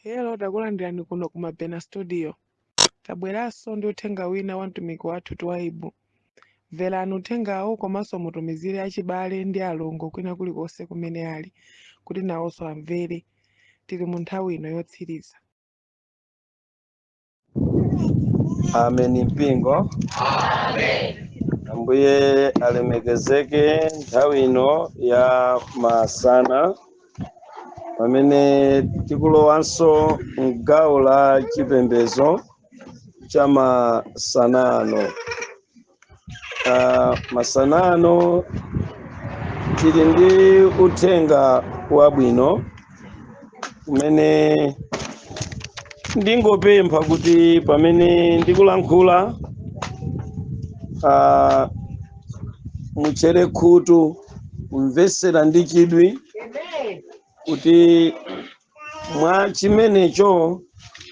Hello, takulandirani kuno ku Mabena Studio. Tabweranso ndi uthenga wina wa mtumiki wathu Twaibu. Mverani uthengawo komanso mutumizire achibale ndi alongo kwina kulikonse kumene ali kuti nawonso amvere. Tili mu nthawi ino yotsiriza. Amen mpingo. Ambuye alemekezeke nthawi ino ya masana pamene tikulowanso mgawo la chipembedzo cha masana ano. Masana ano tili ndi uthenga wabwino umene ndingopempha kuti pamene ndikulankhula mutchere khutu kumvesera ndi chidwi kuti mwa chimenecho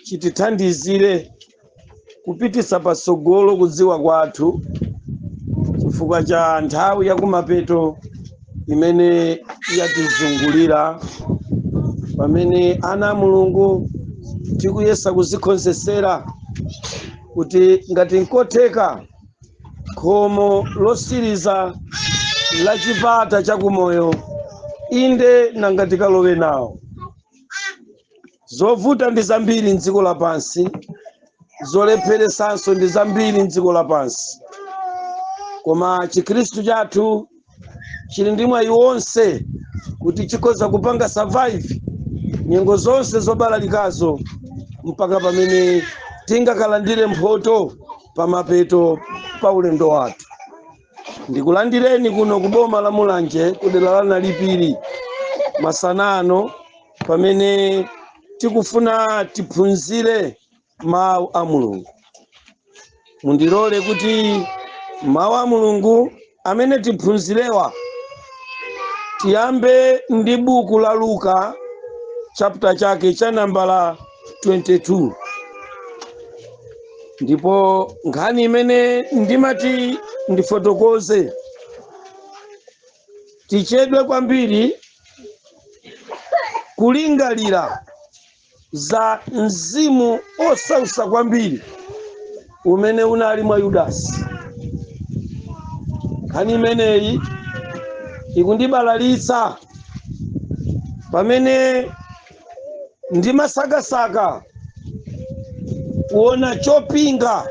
chitithandizire kupitisa patsogolo kudziwa kwathu chifukwa cha nthawi yakumapeto imene yatizungulira, pamene ana a Mulungu tikuyesa kuzikonzesera kuti ngati nkotheka khomo losiriza la chipata chakumoyo inde nanga tikalowe nawo. Zovuta ndi zambiri mdziko lapansi, zolepheresanso ndi zambiri mdziko lapansi, koma chikhristu chathu chili ndi mwayi wonse kuti chikhoza kupanga survive nyengo zonse zobalalikazo mpaka pamene tingakalandire mphoto pamapeto pa ulendo wathu. Ndikulandireni kuno ku boma la Mulanje ku dera la Nalipiri masana ano pamene tikufuna tiphunzire mawu a Mulungu. Mundilole kuti mawu a Mulungu amene tiphunzirewa tiyambe ndi buku la Luka chapter chake cha nambala 22, ndipo nkhani imene ndimati ndifotokoze tichedwe kwambiri kulingalira za mzimu osausa kwambiri umene unali mwa Yudasi. Nkhani imeneyi ikundibalalitsa pamene ndimasakasaka kuona chopinga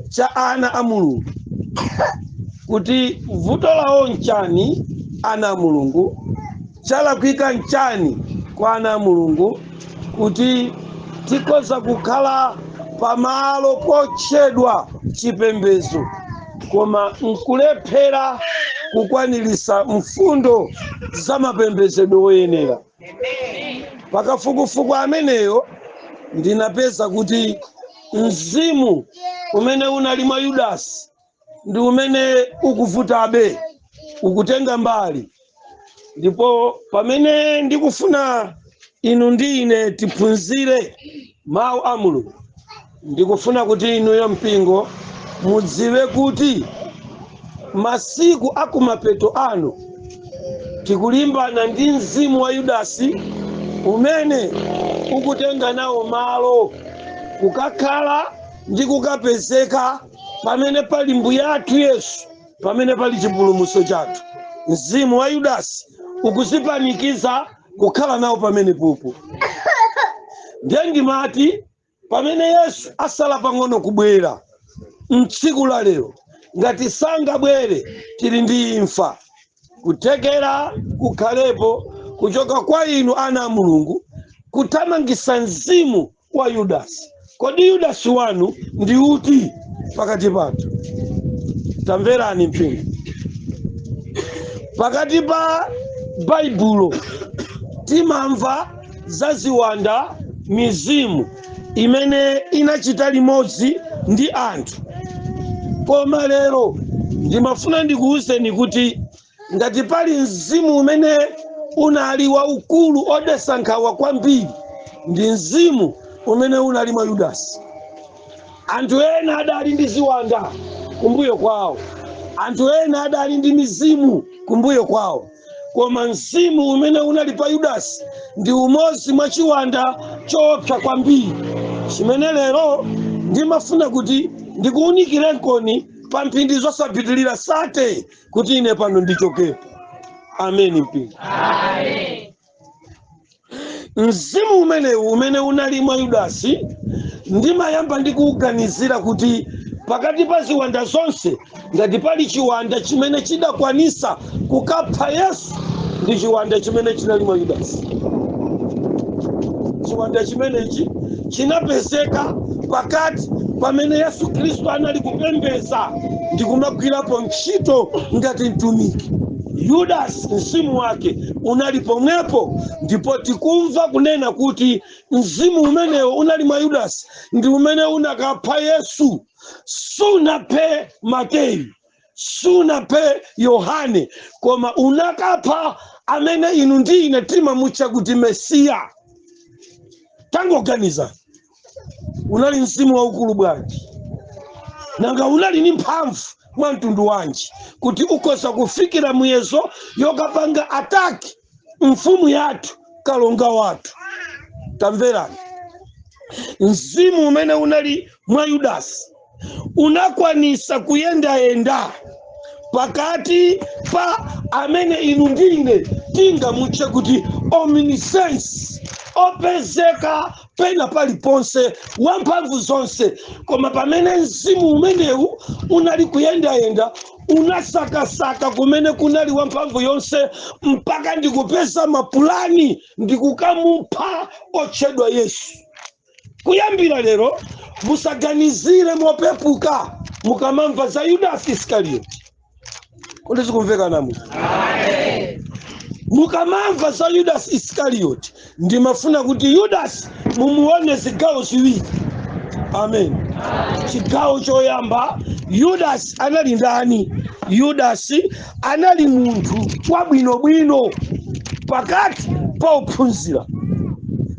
cha ana a Mulungu, kuti vuto lawo nchani ana a Mulungu, chalakwika nchani kwa ana a Mulungu kuti tikhoza kukhala pamalo potchedwa chipembedzo koma nkulephera kukwanirisa mfundo za mapembedzedwe oyenera. Pakafukufuku ameneyo ndinapeza kuti mzimu umene unali mwa Yudasi ndi umene ukuvutabe, ukutenga mbali. Ndipo pamene ndikufuna inu ndi ine tiphunzire mawu a Mulungu, ndikufuna kuti inuyo mpingo mudziwe kuti masiku akumapeto ano tikulimbana ndi mzimu wa Yudasi umene ukutenga nawo malo kukakhala ndi kukapezeka pamene pali mbuye athu Yesu, pamene pali chipulumutso chathu. Mzimu wa Yudasi ukuzipanikiza kukhala nawo pamene popo. Ndiye ndimati pamene Yesu asala pang'ono kubwera mtsiku la lero, ngati sangabwere tili ndi imfa, kuthekera kukhalepo kuchoka kwa inu ana a Mulungu kuthamangisa mzimu wa Yudasi. Kodi Yudasi wanu ndi uti pakati pathu? Tamverani mpingo, pakati pa Baibulo timamva za ziwanda, mizimu imene inachita limodzi ndi anthu, koma lero ndimafuna ndikuwuzeni kuti ngati pali mzimu umene unali waukulu odetsa nkhawa kwambiri ndi mzimu umene unali mwa Yudasi. Anthu ena adali ndi ziwanda kumbuyo kwawo, anthu ena adali ndi mizimu kumbuyo kwawo, Koma mzimu umene unali pa Yudasi ndi umodzi mwa chiwanda choopsa kwambiri, chimene lero ndimafuna kuti ndikuwunikirenkoni pa mphindi zosapitilira 30 kuti ine pano ndichokepo. Ameni mpingo. Mzimu umenewu umene unali mwa Yudasi, ndimayamba ndikuuganizira kuti pakati pa ziwanda zonse, ngati pali chiwanda chimene chidakwanisa kukapha Yesu, ndi chiwanda chimene chinali mwa Yudasi. Chiwanda chimenechi chinapezeka pakati pamene Yesu Khristu anali kupembedza ndi kumagwirapo ntchito ngati mtumiki. Yudasi mzimu wake unali pomwepo, ndipo tikumva kunena kuti mzimu umenewo unali mwa Yudasi ndi umene unakapha Yesu. Sunaphe Mateyu, sunaphe Yohane, koma unakapha amene inu ndi ine timamutcha kuti Mesiya. Tangoganiza, unali mzimu waukulu bwanji? Nanga unali ni mphamvu mwa mtundu wanji kuti ukhoza kufikira muyezo yokapanga attack mfumu yathu, kalonga wathu? Tamverani, mzimu umene unali mwa Yudasi unakwanisa kuyendayenda pakati pa amene inu ndine tingamutche kuti omniscience, opezeka pena paliponse, wamphamvu zonse. Koma pamene mzimu umenewu unali kuyendayenda, unasakasaka kumene kunali wamphamvu yonse mpaka ndikupeza mapulani ndikukamupha otchedwa Yesu. Kuyambira lero musaganizire mopepuka mukamamva za Yudasi Iskarioti. Kodi zikumveka namu? Mukamamva za Yudasi Iskarioti, ndimafuna kuti Yudasi mumuone zigawo ziwiri. Amen. Chigawo choyamba, Yudasi anali ndani? Yudasi anali munthu wabwinobwino pakati pa ophunzira.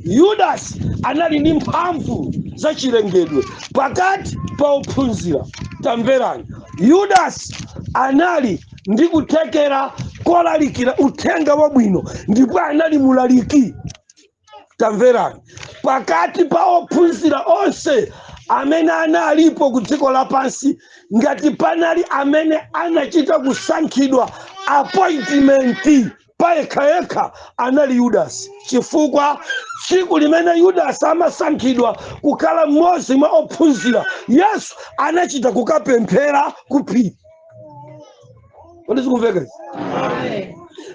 Yudasi anali ndi mphamvu za chilengedwe pakati pa ophunzira. Tamverani, Yudasi anali ndi kuthekera kolalikira uthenga wabwino ndipo anali mulaliki. Tamverani, pakati pa ophunzira onse amene analipo ku dziko lapansi, ngati panali amene anachita kusankhidwa appointment payekhayekha, anali Yudasi. Chifukwa tsiku limene Yudasi amasankhidwa kukhala mmodzi mwa ophunzira, Yesu anachita kukapemphera ku phiri. Kodi zikumveka izi?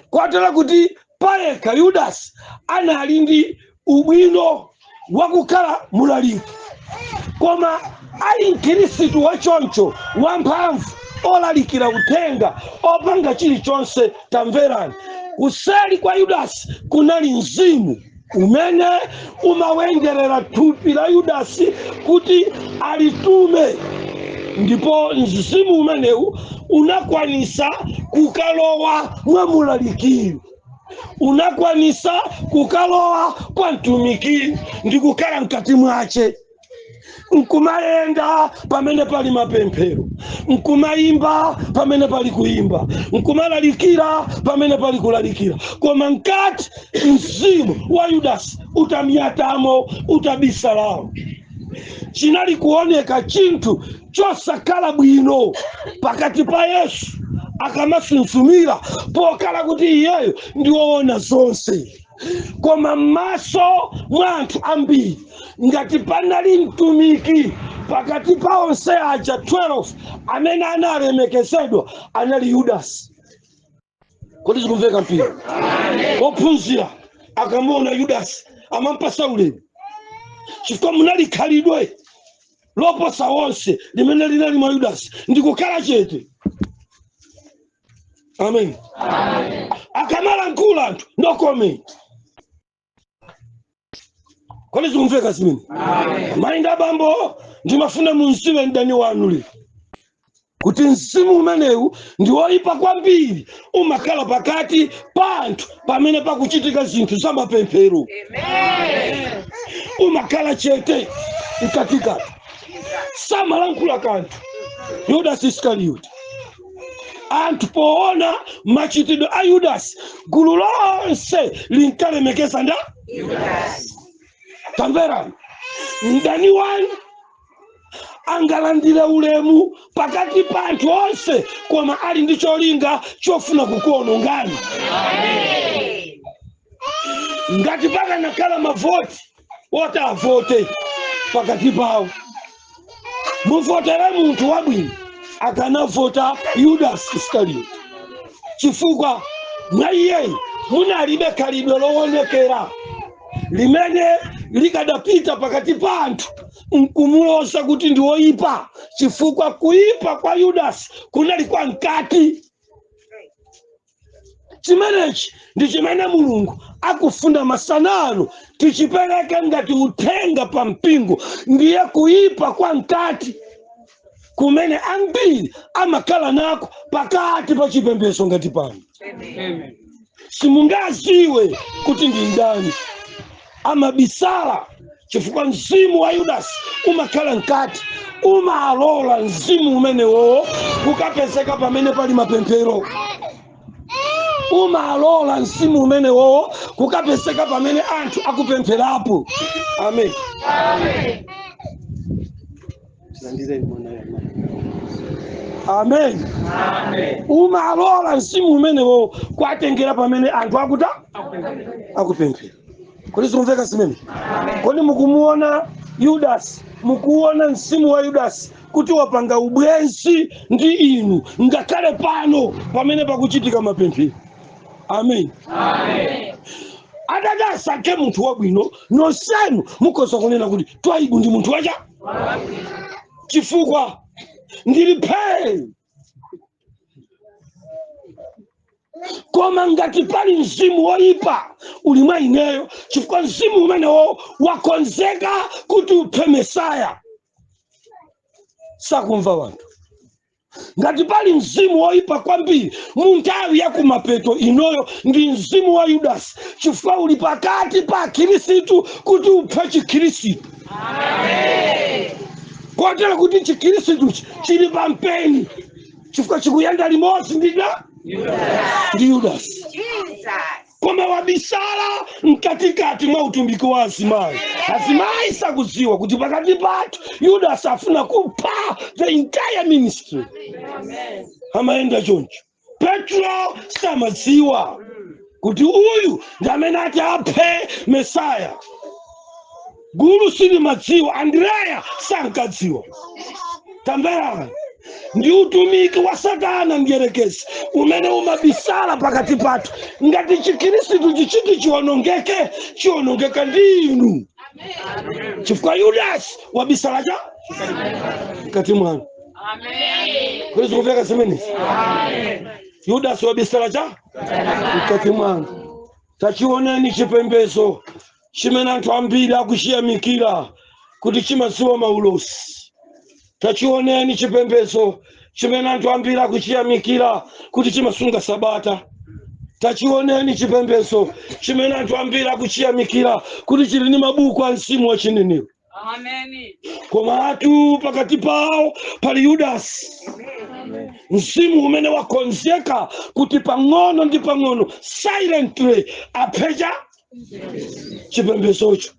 Kotero kuti payekha Yudasi anali ndi ubwino wakukhala mulaliki, koma ali mkhristu wachoncho, wamphamvu, olalikira uthenga, opanga chilichonse. Tamverani, kuseli kwa Yudasi kunali mzimu umene umawenderera thupi la Yudasi kuti alitume, ndipo mzimu umenewu unakwanisa kukalowa mwa mulalikiro, unakwanisa kukalowa kwa mtumiki ndi kukhala mkati mwace, nkumayenda pamene pali mapemphero, nkumayimba pamene pali kuyimba, nkumalalikira pamene pali kulalikira, koma mkati mzimu wa Yudasi utamyatamo, utabisalawo. Chinali kuoneka chinthu chosakhala bwino pakati pa Yesu akamasunzumira, pokhala kuti iyeyo ndi woona zonse. Koma m'maso mwa anthu ambiri, ngati panali mtumiki pakati pa onse aja 12 amene analemekezedwa, anali Yudasi. Kodi zikumveka mpira? Ophunzira akamuona Yudasi amampasa ulemu, chifukwa munali khalidwe loposa wonse limene linali mwa Yudasi ndikukhala chete. Amen. Akamalankhula anthu, no comment. Kodi zikumveka zimene? Mayi ndi abambo, ndimafuna munziwe mdani wanu lero kuti mzimu umenewu ndi woyipa kwambiri, umakhala pakati pa anthu pamene pakuchitika zinthu za mapemphero, umakhala chete mkatikati, samalankhula kanthu. Yudasi Iskarioti. Anthu poona machitidwe a Yudasi, gulu lonse linkalemekeza nda Tamverani, mdani wanu angalandire ulemu pakati pa anthu onse, koma ali ndi cholinga chofuna kukuonongani. Ngati pakanakhala mavoti oti avote pakati pawo, muvotere munthu wabwino, akanavota Yudas Iskarioti, chifukwa mwa iyeyi munalibe khalidwe lowonekera limene likadapita pakati pa anthu nkumuloza kuti ndi woyipa, chifukwa kuyipa kwa Yudasi kunali kwa mkati. Chimenechi ndi chimene Mulungu akufuna masana ano tichipereke ngati uthenga pa mpingo, ndiye kuyipa kwa mkati kumene ambiri amakhala nako pakati pa chipembedzo ngati pano. Simungaziwe kuti ndi ndani amabisala, chifukwa mzimu wa Yudasi umakhala mkati, umalola mzimu umenewo kukapezeka pamene pali mapemphero, umalola mzimu umenewo kukapezeka pamene anthu akupempherapo. Amen. Amen. Umalola mzimu umenewo kuwatengera pamene anthu akuta akupemphera. Kodi zikumveka zimene? Kodi mukumuona Yudasi, mukuona mzimu wa Yudasi kuti wapanga ubwenzi ndi inu ngakhale pano pamene pakuchitika mapemphero? Amen. Adati asankhe munthu wabwino, nonsenu mukhoza kunena kuti Twaibu ndi munthu wacha, chifukwa ndili phee. Koma ngati pali mzimu woyipa uli mwa ineyo, chifukwa mzimu umenewo wakonzeka kuti uphe Mesaya, sakumva wanthu. Ngati pali mzimu woyipa kwambiri mu nthawi ya kumapeto inoyo ndi mzimu wa Yudasi, chifukwa uli pakati pa Akhirisitu kuti uphe Chikhirisitu, kotero kuti Chikhirisutuchi chili pampeni, chifukwa chikuyenda limodzi ndi ndi Yudasi, koma wabisala mkatikati mwa utumiki wa azimayi. Azimayi sakudziwa kuti pakati pathu Yudasi afuna kupha the entire ministry. Amayenda choncho. Petro samadziwa kuti uyu ndi amene ati aphe Mesaya. Gulu silimadziwa, Andreya sankadziwa. Tamverani, ndi utumiki wa Satana mdierekezi umene umabisala pakati pathu. Ngati Chikhristu chichiti chiwonongeke, chiwonongeka ndi inu, chifukwa Yudasi wabisala cha mkati mwanu. Kodi zikumveka zimenezi? Yudasi wabisala cha mkati mwanu. Tachioneni chipembedzo chimene anthu ambiri akuchiyamikira kuti chimadziwa maulosi. Tachioneni chipembedzo chimene anthu ambiri akuchiyamikira kuti chimasunga sabata. Tachioneni chipembedzo chimene anthu ambiri akuchiyamikira kuti chili ndi mabuku a mzimu wa chinenero. Koma atu pakati pawo pali Yudasi, mzimu umene wakonzeka kuti pang'ono ndi pang'ono silently aphecha chipembedzocho.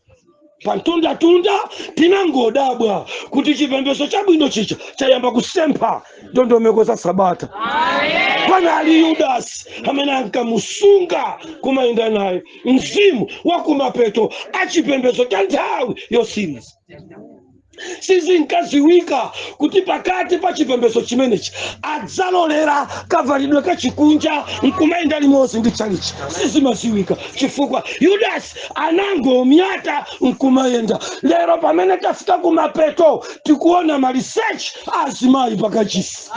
Pantundatunda tinangodabwa kuti chipembedzo chabwino chija chayamba kusempha ndondomeko za sabata. Panali Yudasi amene ankamusunga kumayenda naye, mzimu wa kumapeto a chipembedzo cha nthawi yotsiriza. Sizinkadziwika kuti pakati pa chipembedzo chimenechi adzalolera kavalidwe kachikunja nkumayenda limodzi ndi tchalitchi. Sizimadziwika chifukwa Yudasi anangomyata nkumayenda. Lero pamene tafika kumapeto tikuona maliseche azimayi pakachisi,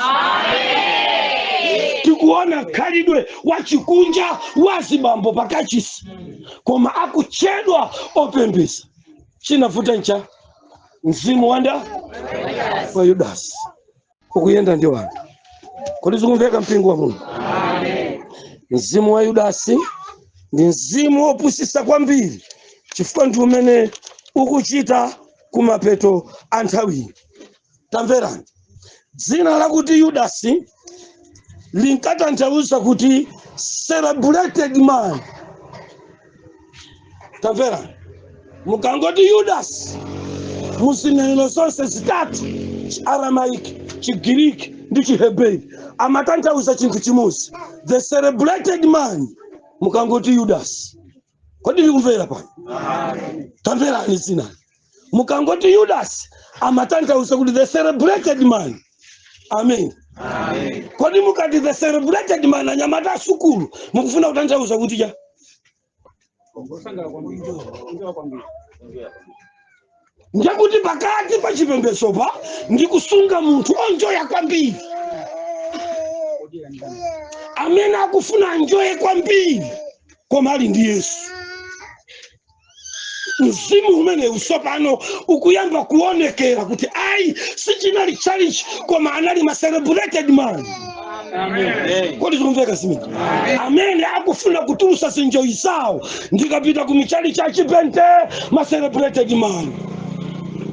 tikuona khalidwe wa chikunja wa zibambo pakachisi, koma akutchedwa opembedza. Chinavuta ncha mzimu wanda wa Yudasi ukuyenda ndi wanthu. Kodi zikumveka, mpingo wa Mulungu? Mzimu wa Yudasi ndi mzimu wopusisa kwambiri, chifukwa ndi umene ukuchita kumapeto a nthawiyi. Tamverani, dzina lakuti Yudasi Linkatanthauza kuti celebrated man. Tamvera, mukangoti Yudasi muzinenero zonse zitatu, Chiaramaiki, Chigiriki ndi Chiheberi, amatanthauza chinthu chimodzi, the celebrated man. Mukangoti Yudasi, kodi ndikumvera pano? Tamverani zinani. Mukangoti Yudasi amatanthauza kuti the celebrated man. Amen. Kodi mukati the celebrated man, anyamata asukulu, mukufuna kutanthauza kuti cha? Ndekuti pakati pa chipembezopa ndi kusunga munthu onjoya kwambiri, amene akufuna anjoye kwambiri, koma ali ndi Yesu. Mzimu umenewu tsopano ukuyamba kuonekera kuti ayi, sichinali church, koma anali ma celebrated man. Kodi zikumveka zimene? Amene akufuna kutulusa zinjoyi zawo, ndikapita ku michali cha chipente, ma celebrated man,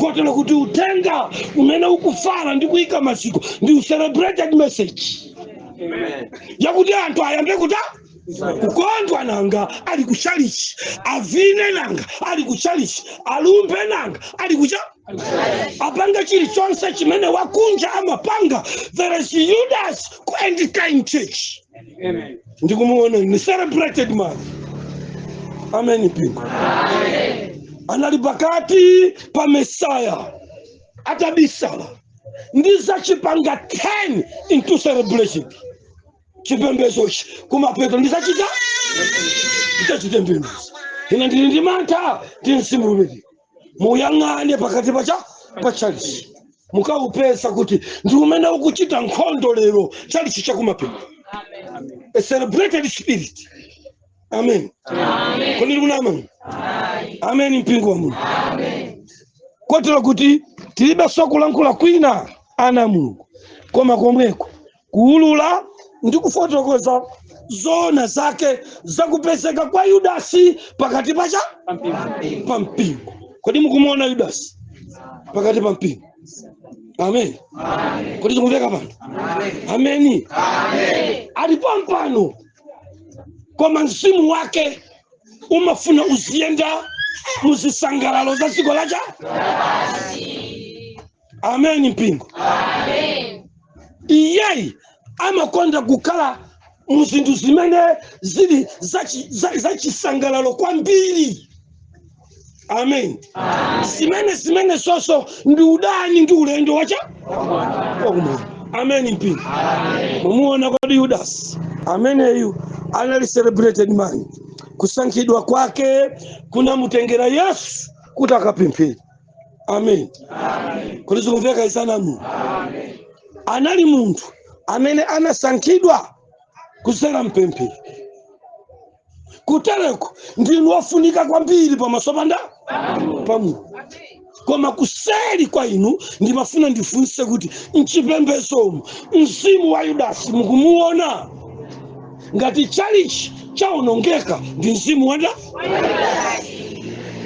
kotero kuti uthenga umene ukufala ndi kuyika maziko ndi celebrated message yakuti anthu ayambe kuta kukondwa, nanga ali kuchalichi, avine nanga ali kuchalichi, alumbe nanga ali kucha, apanga chilichonse chimene wakunja amapanga. There is Judas ku end time church. Ndikumuona ni celebrated man. Amen. Mpingo anali pakati pa Mesaya atabisala ndi zachipanga 10 into celebration. Chipembezochi kumapeto ndisachita ndichachitembenuza. Ine ndili ndi mantha ndi mzimu umene muyang'ane pakati pacha pachalichi, mukaupeza kuti ndi umene ukuchita nkhondo lero, chalichi chakumapeto, a celebrated spirit. Amen. Kodi ndikunama? Amen. Mpingo wa Mulungu, kotero kuti tilibe sokulankhula kwina, ana Mulungu, koma komweko kuulula ndi kufotokoza zoona zake zakupezeka kwa Yudasi pakati pacha pa mpingo. Kodi mukumuona Yudasi pakati pa mpingo? Amen. Kodi tikumveka pano? Ameni. Alipo mpano, koma mzimu wake umafuna uziyenda muzisangalalo za dziko lacha. Amen. Mpingo, iyeyi amakonda kukhala muzinthu zimene zili zachisangalalo kwambiri. Amen. Zimene zonso ndi udani ndi ulendo wacha wakumwamba. Amen. Mpingo, mumuona kodi Yudasi ameneyu anali celebrated man. Kusankhidwa kwake kunamutengera Yesu kuti akapemphere. Amen. Kodi zikumveka isanamu? Anali munthu amene anasankhidwa kuzera mpemphero. Kutereko ndinu wofunika kwambiri pamaso panda pa Mulungu, koma kuseri kwa inu ndimafuna ndifunse kuti mchipembezomu mzimu wa Yudasi mukumuona? Ngati chalichi chaonongeka ndi mzimu wanda.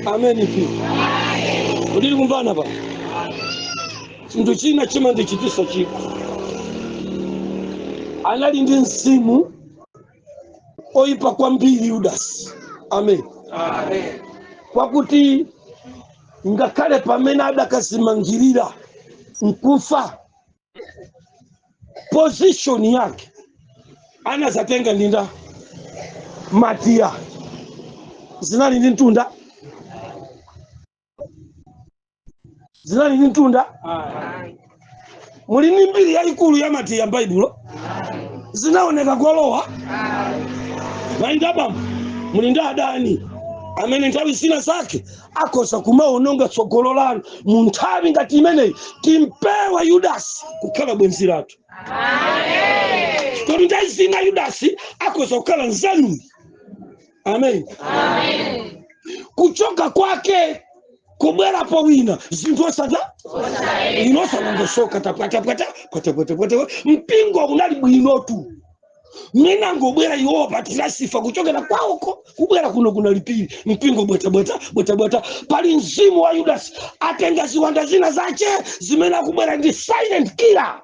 Amen. Pi kudili kumvana pa chinthu china chimandichitisa chiko, anali ndi mzimu oyipa kwambiri Yudasi. Amen. Kwakuti ngakhale pamene adakazimangirira nkufa, position yake anazatenga ndinda Matiya. Zinali ndi mtunda, zinali ndi mtunda. Muli ndi mbiri yayikulu ya Matiya m'Baibulo, zinaoneka kolowa mayi abambo. Muli ndi adani amene nthawi zina zake akhoza kumaononga tsogolo lanu. Mu nthawi ngati imeneyi timpewa Yudasi kukhala bwenzi lathu. Kodi nthawi zina Yudasi akhoza kukhala nzanuyi? Amen. Kuchoka kwake kubwerapo wina, zinthu osata inosalongosoka, tapwatapwata pwatapwatapwata. Mpingo unali bwinotu, mmene angobwera iwowo pa transfer kuchokera kwawoko kubwera kuno kunalipiri, mpingo bwatabwata bwatabwata. Pali mzimu wa Yudasi, atenga ziwanda zina zache zimene akubwera ndi silent killer.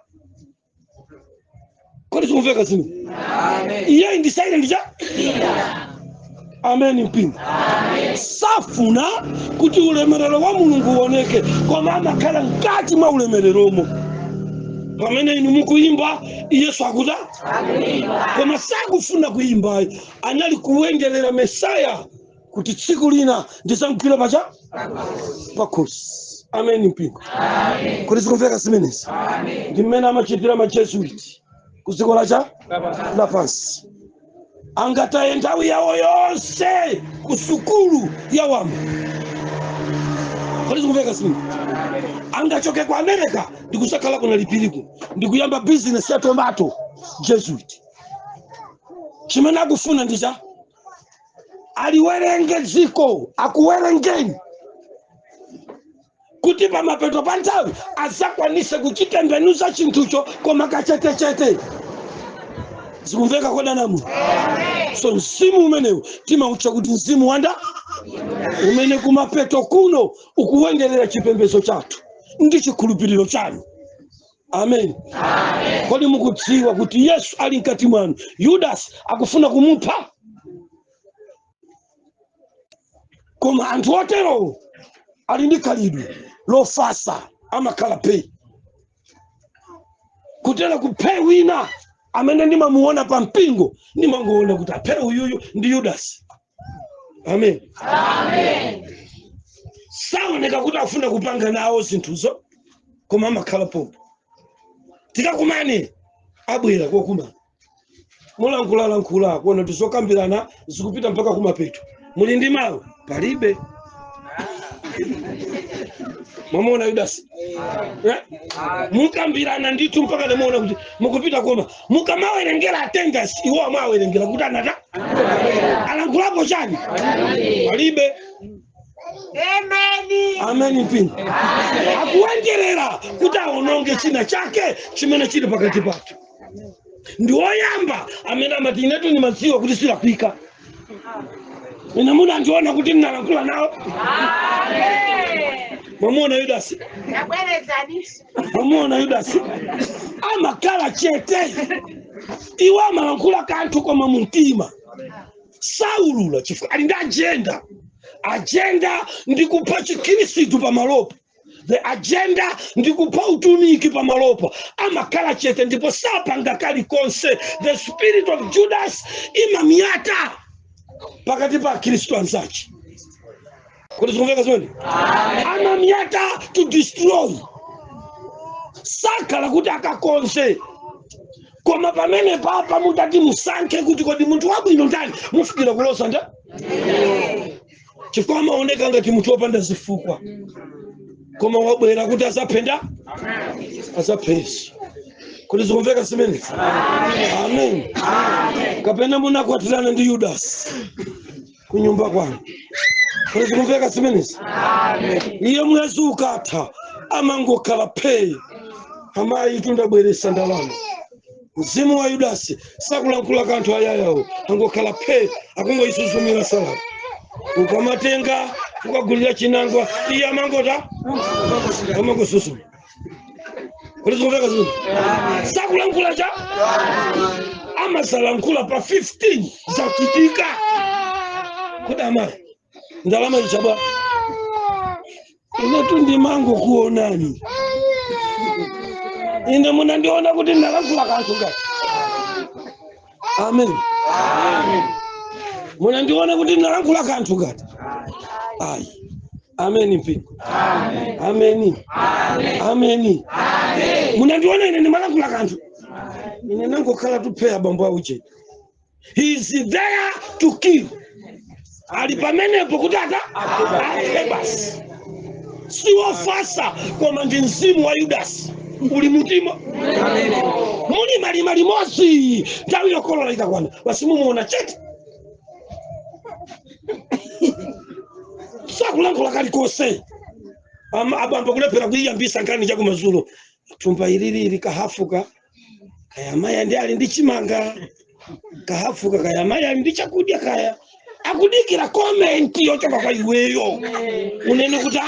Kodi zikumveka zimene? Iye ndi silent cha amen mpingo. Safuna kuti ulemerero wa Mulungu uoneke, koma amakhala mkati mwa ulemereromo. Pamene inu mukuyimba, Yesu akuta, koma sakufuna kuyimbayi. Anali kuwenderera Mesaya kuti tsiku lina ndizamgwira pacha pakhosi. Amen mpingo. Kodi zikumveka zimenezi? Ndi mmene amachitira maJesuit ku dziko lacha lapansi. Angataye nthawi yawo yonse ku sukulu ya wamba. Kodi zikumveka zimene? Angachoke ku America ndikusakhala kuna lipiriku ndikuyamba bizinesi ya tomato. Jesuit chimene akufuna ndicha aliwerenge dziko, akuwerengeni kuti pamapeto pa nthawi azakwanise kuchitembenuza chinthucho, koma kachetechete. Zikumveka kodanamu? So mzimu umenewu timautcha kuti mzimu wanda umene kumapeto kuno ukuwenderera chipembedzo chathu ndi chikhulupiriro chanu. Amen. Kodi mukudziwa kuti Yesu ali mkati mwanu, Yudasi akufuna kumupha? Koma anthu oterowo ali ndi khalidwe lofasa, amakhala pei kutera kuphe. Wina amene ndimamuona pa mpingo, ndimangoona kuti aphe uyuyu ndi Yudasi. Amen. Saoneka kuti afuna kupanga nawo zinthuzo, koma amakhala pompo. Tikakumane, abwera kokumana, mulankhulalankhula kuona kuti zokambirana zikupita mpaka kumapeto. Muli ndi mawu? Palibe. Mwamuona Yudasi, eh? Mukambirana ndithu mpaka nemuona kuti mukupita, koma mukamawerengera attendance, iwo amawerengera kuti anata alankhulapo chani? Palibe. Amen mpingo. Akuwengerera kuti aononge china chake chimene chili pakati pathu. Ndi woyamba amene amati, "Inetu ndimadziwa kuti silakwika. Ine munandiona kuti ndinalankhula nawo?" Mwamuona Yudasi? Mwamuona Yudasi? Amakhala chete. Iwo amalankhula kanthu, koma mumtima saulula, chifukwa ali ndi agenda. Agenda ndi kupha chikhristu pamalopo. The agenda ndi kupha utumiki pamalopo. Amakhala chete ndipo sapanga kalikonse. The spirit of Judas imamyata pakati pa akhristu anzace. Kuti zikumveka zimene? Amamyata to destroy. Sakhala kuti akakonze, koma pamene papa mutati musankhe kuti kodi munthu wabwino ndani, mufikira kulosa nda, chifukwa amaoneka ngati munthu wopanda zifukwa, koma wabwera kuti azaphenda, azapheso. Kuti zikumveka zimenezi? Amen. Kapena munakwatirana ndi Yudasi kunyumba kwanu? Kuti zikumveka zimenezi? Iye mwezi ukatha amangokhala phee, "Amayi, tundabweresa ndalama." Mzimu wa Yudasi sakulankhula kanthu, ayayawo angokhala phee, akungoisuzumira salama. Ukamatenga ukagulira chinangwa, iye amangota amangosuzuma. Kuti zikumveka zimene? Sakulankhula cha amasalankhula pa 15 zachitika kuti, "Amayi, ndalama ichabwa." "Inetu ndimangokuonani. Ine munandiona kuti ndalankhula kanthu ngati?" Amen. "Munandiona kuti ndalankhula kanthu ngati?" Ayi. Amen mpingo. Ameni, ameni. "Munandiona ine ndimalankhula kanthu? Ine nangokhala tupheya bambo auje." He is there to kill. Ali pamenepo kuti ata aphe basi. Siwofasa, koma ndi mzimu wa Yudasi uli mutima. Muli malima limodzi, nthawi yokolola ikakwana basi mumuona chete, sakulankhula kalikonse. Abambo kulephera kuiyambisa nkhani chakumadzulo, thumba ilili kahafuka kaya, amayi ndi ali ndi chimanga kahafuka kaya, amayi ali ndi chakudya kaya. Akudikira comment yochoka kwa iweyo. Unene kuti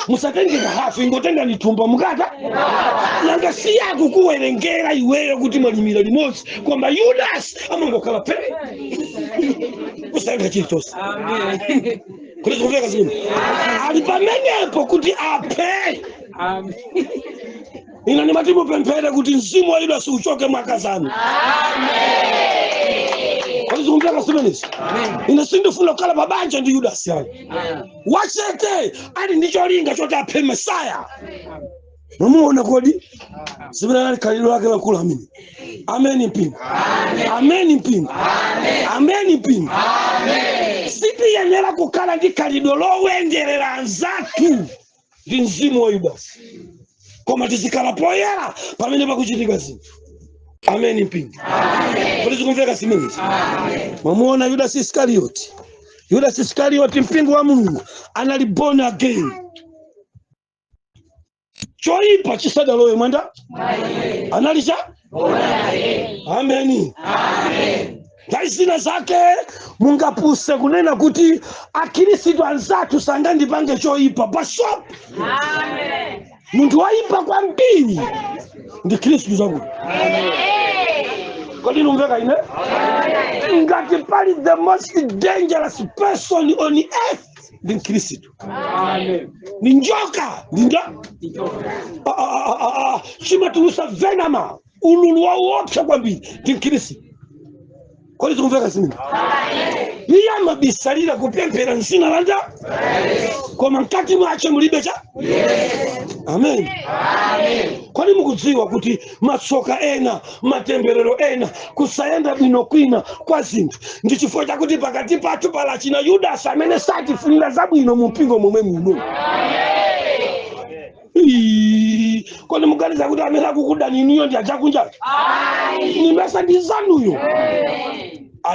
musatengeka hafu, ingotenga ni thumba mukata. Nanga si yako kuwerengera iweyo kuti mwalimira limodzi, kwamba Judas amangokhala pe. Usayenga chilichonse. Kuli kumveka zimene? Ali pamenepo kuti aphe. Ina nimati mupemphere kuti mzimu wa Yudasi uchoke mwakazanu. Kuli kumveka zimenezi? Ine sindifuna kukhala pabanja ndi Yudasi yani. Wachete ali ndi cholinga choti aphe Mesaya. Mwamuona kodi? Zimene ali khalidwe lake lakulu amene. Ameni mpingo. Ameni mpingo. Ameni mpingo. Sitiyenera kukhala ndi khalidwe lowenderera anzathu ndi mzimu wa Yudasi. Koma tizikhala poyera pamene pakuchitika zinthu. Ameni mpingo. Kodi zikumveka zimenezi? Mwamuona Judas Iskarioti. Judas Iskarioti mpingo wa Mulungu anali born again. Choipa chisadalowe mwanda? Anali cha? Ameni. Nthawi zina zake mungapuse kunena kuti akhristu anzathu sangandipange choipa. Bishop. Munthu waipa kwambiri ndi Khristu zakuti. Kodi numveka ine? Ngati pali the most dangerous person on earth ndi Khristu. Ni njoka. Ndi nda? Chimatulusa venama. Ululu wawoopsa kwambiri ndi Khristu. Kodi zikumveka zimene? Iye amabisalira kupemphera mzina la nda? Koma mkati mwache mulibe cha? Amen. Kodi mukudziwa kuti matsoka ena, matemberero ena, kusayenda bwino kwina kwa zinthu ndi chifukwa chakuti pakati pathu pala china Yudasi amene satifunira zabwino mu mpingo momwe muno. Kodi muganiza kuti amene akukudani inuyo ndi achakunja? Nimesa ndi zanuyo.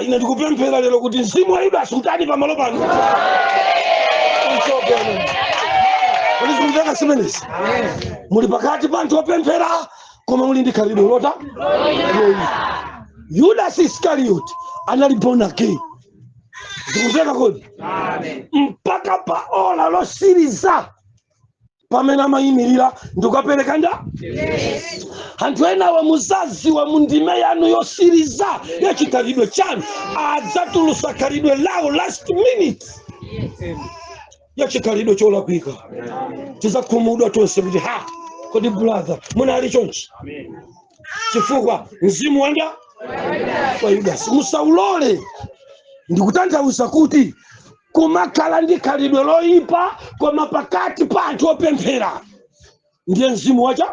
Ine ndikupemphera lero kuti mzimu wa Yudasi utani pamalo pano. Kodi zikumveka zimenezi? Muli pakati pa anthu opemphera koma muli ndi khalidwe lota? Judas Iscariot anali born again. Zikumveka kodi? Mpaka pa ola losiriza pamene amayimirira ndikukapereka nda? Anthu enawa muzaziwa mu ndime yanu yosiriza ya chikhalidwe chanu adzatulusa khalidwe lawo last minute ya chikhalidwe cholakwika. Tizakhumudwa tonse kuti ha, kodi brother munali chonchi? Chifukwa mzimu wanda wa Yudasi musaulole. Ndikutanthauza kuti kumakhala ndi khalidwe loyipa koma pakati pa anthu opemphera ndiye mzimu wacha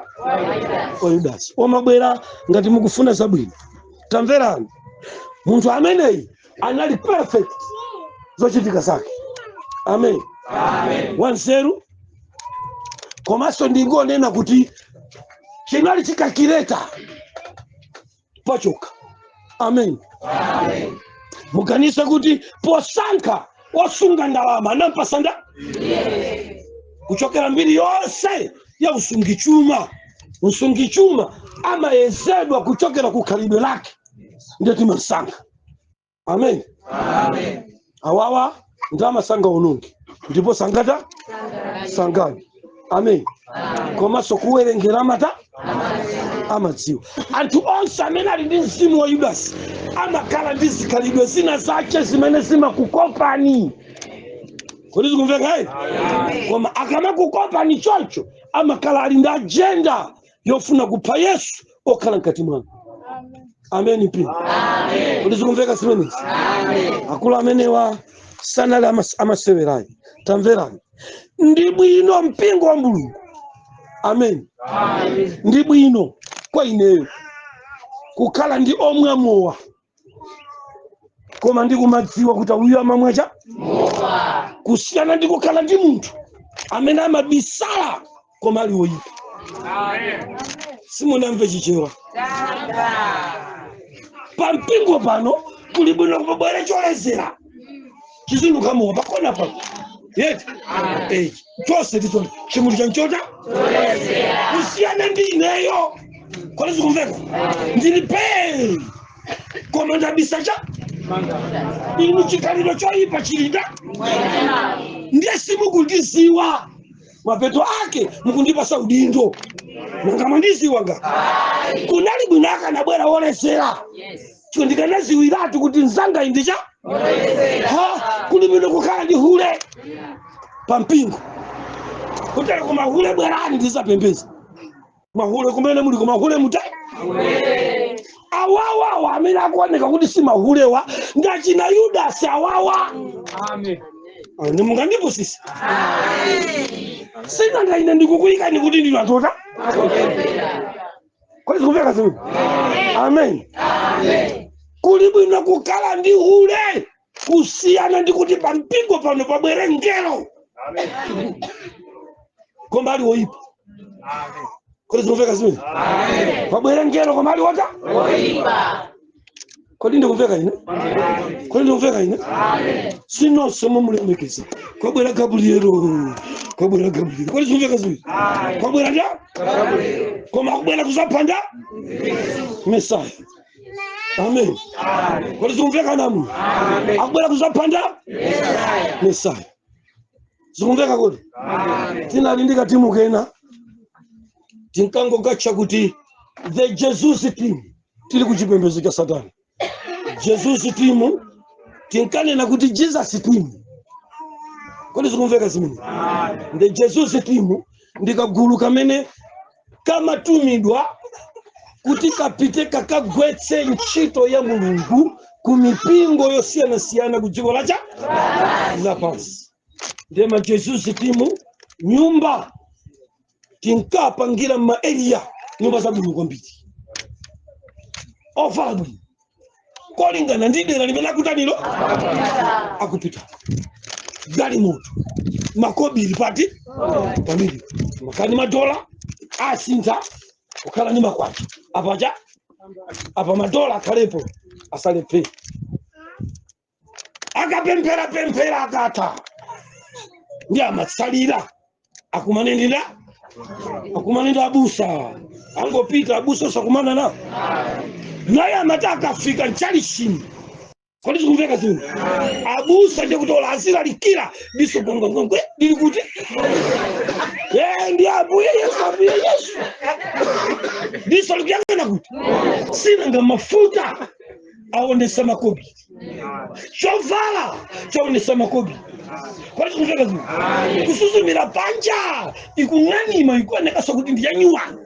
wa Yudasi omabwera ngati mukufuna zabwino. Tamverani, munthu ameneyi anali perfect zochitika zake. Amen. Wanzeru komanso ndingonena kuti chinali chikakireta pachoka. Amen. Muganise kuti posankha osunga ndalama anampasa nda kuchokera mbiri yonse ya usungichuma. Msungichuma amayezedwa kuchokera ku khalidwe lake, ndiye timasankha. Amen. Awawa ndi amasanga ononge ndipo sangata sangani. Amen. Komanso kuwerengera amata amadziwa. Anthu onse amene ali ndi mzimu wa Yudasi amakhala ndi zikhalidwe zina zache zimene zimakukopani. Kodi zikumveka ere? Koma akamakukopani choncho amakhala ali ndi agenda yofuna kupha Yesu okhala mkati mwanu. Amen mpingo. Kodi zikumveka zimenezi? Akulu amenewa sanali amasewerayi. Tamverani, ndi bwino mpingo wa Mulungu. Amen. Ndi bwino kwa ineyo kukhala ndi omwe amowa koma ndikumadziwa kuti uyu amamwacha, kusiyana ndi kukhala ndi munthu amene amabisala koma ali woyipa. Simunamve chichewa. Pa mpingo pano kuli bwino kubwera cholezera chizindukamowa pakona pano yeti chose tichona chimunthu chanchota kusiyana ndi ineyo. Kodi zikumveka? Ndili pei koma ndabisa cha Inu chikhalidwe choyipa chilinda ndiye simukundiziwa, mapeto ake mukundipasa udindo. Nanga mwandiziwa nga kunali bwino akanabwera wolesera chiko ndikanaziwiratu kuti nzanga indicha ha kuli bwino kukhala ndi hule pampingo kutera kumahule bwerani ndizapembeza mahule kumene muli kumahule muta awawawa amene akuoneka kuti si mahulewa ndachina Yudasi awawa. Amen. Mungandipusisa sinanga ine ndikukuyikani kuti ndinu anthu kodi zikumveka zimene? Amen. Kuli bwino kukhala ndi hule kusiyana ndi kuti pampingo pano pabwere ngelo koma ali woyipa. Kodi zikumveka zimene? Pabwere ngelo koma ali wota. Kodi ndikumveka ine? Kodi ndikumveka ine? Sinonse mumulemekeza. Kwabwera Gabrielo, kwabwera Gabrielo. Kodi zikumveka zimene? Kwabwera nda koma akubwera kuzaphanda Mesaya. Amen. Kodi zikumveka namu? Akubwera kuzaphanda Mesaya. Zikumveka kodi? Tinali ndi katimu kena tinkangogatcha kuti the Jesus team, tili kuchipembedzo cha Satani. Jesus team tinkanena kuti Jesus team. Kodi zikumveka zimene? The Jesus team ndi kagulu kamene kamatumidwa kuti kapite kakagwetse ntchito ya Mulungu ku mipingo yosiyanasiyana ku dziko lacha lapansi. Ndiye ma Jesus team nyumba tinkapangira ma area nyumba zabwino kwambiri, ovala bwino kolingana ndi dera limene akutanilo akupita. Galimoto makobiri pati pamene makani madola asintha kukhala ndi makwacha apacha apa madola akhalepo asalephe. Akapemphera pemphera akatha ndi amatsalira akumanendera akumanenda abusa angopita abusa osakumana nawo naye amati akafika mchalichini. Kodi zikumveka zimene? Abusa ndiye kuti ola azilalikira diso gwengwengwengwe lili kuti ndi Ambuye Yesu, Ambuye Yesu, diso likuyang'ana kuti sinanga mafuta aonesa makobi, chovala chaonesa makobi. Kodi zikumveka zimene? Kusuzumira panja ikung'anima ikuonekaso kuti ndiyanyuwani.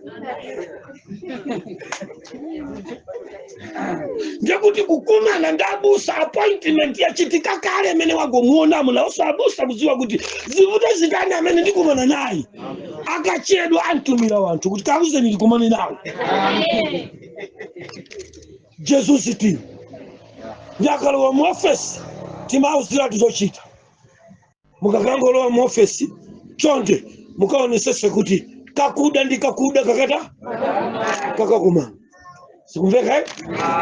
Ndekuti kukumana ndi abusa appointment yachitika kale amene wagomuonamo nawonso abusa kudziwa kuti zivute zitani amene ndikumana naye. Akachedwa antumira wanthu kuti kauzeni ndikumane nawo. Jesus team ndi akalowa mu ofesi timauziratu zochita. Mukakangolowa mu ofesi chonde mukaonesese kuti kakuda ndi kakuda kakata kakakumana. Sikumveka eh?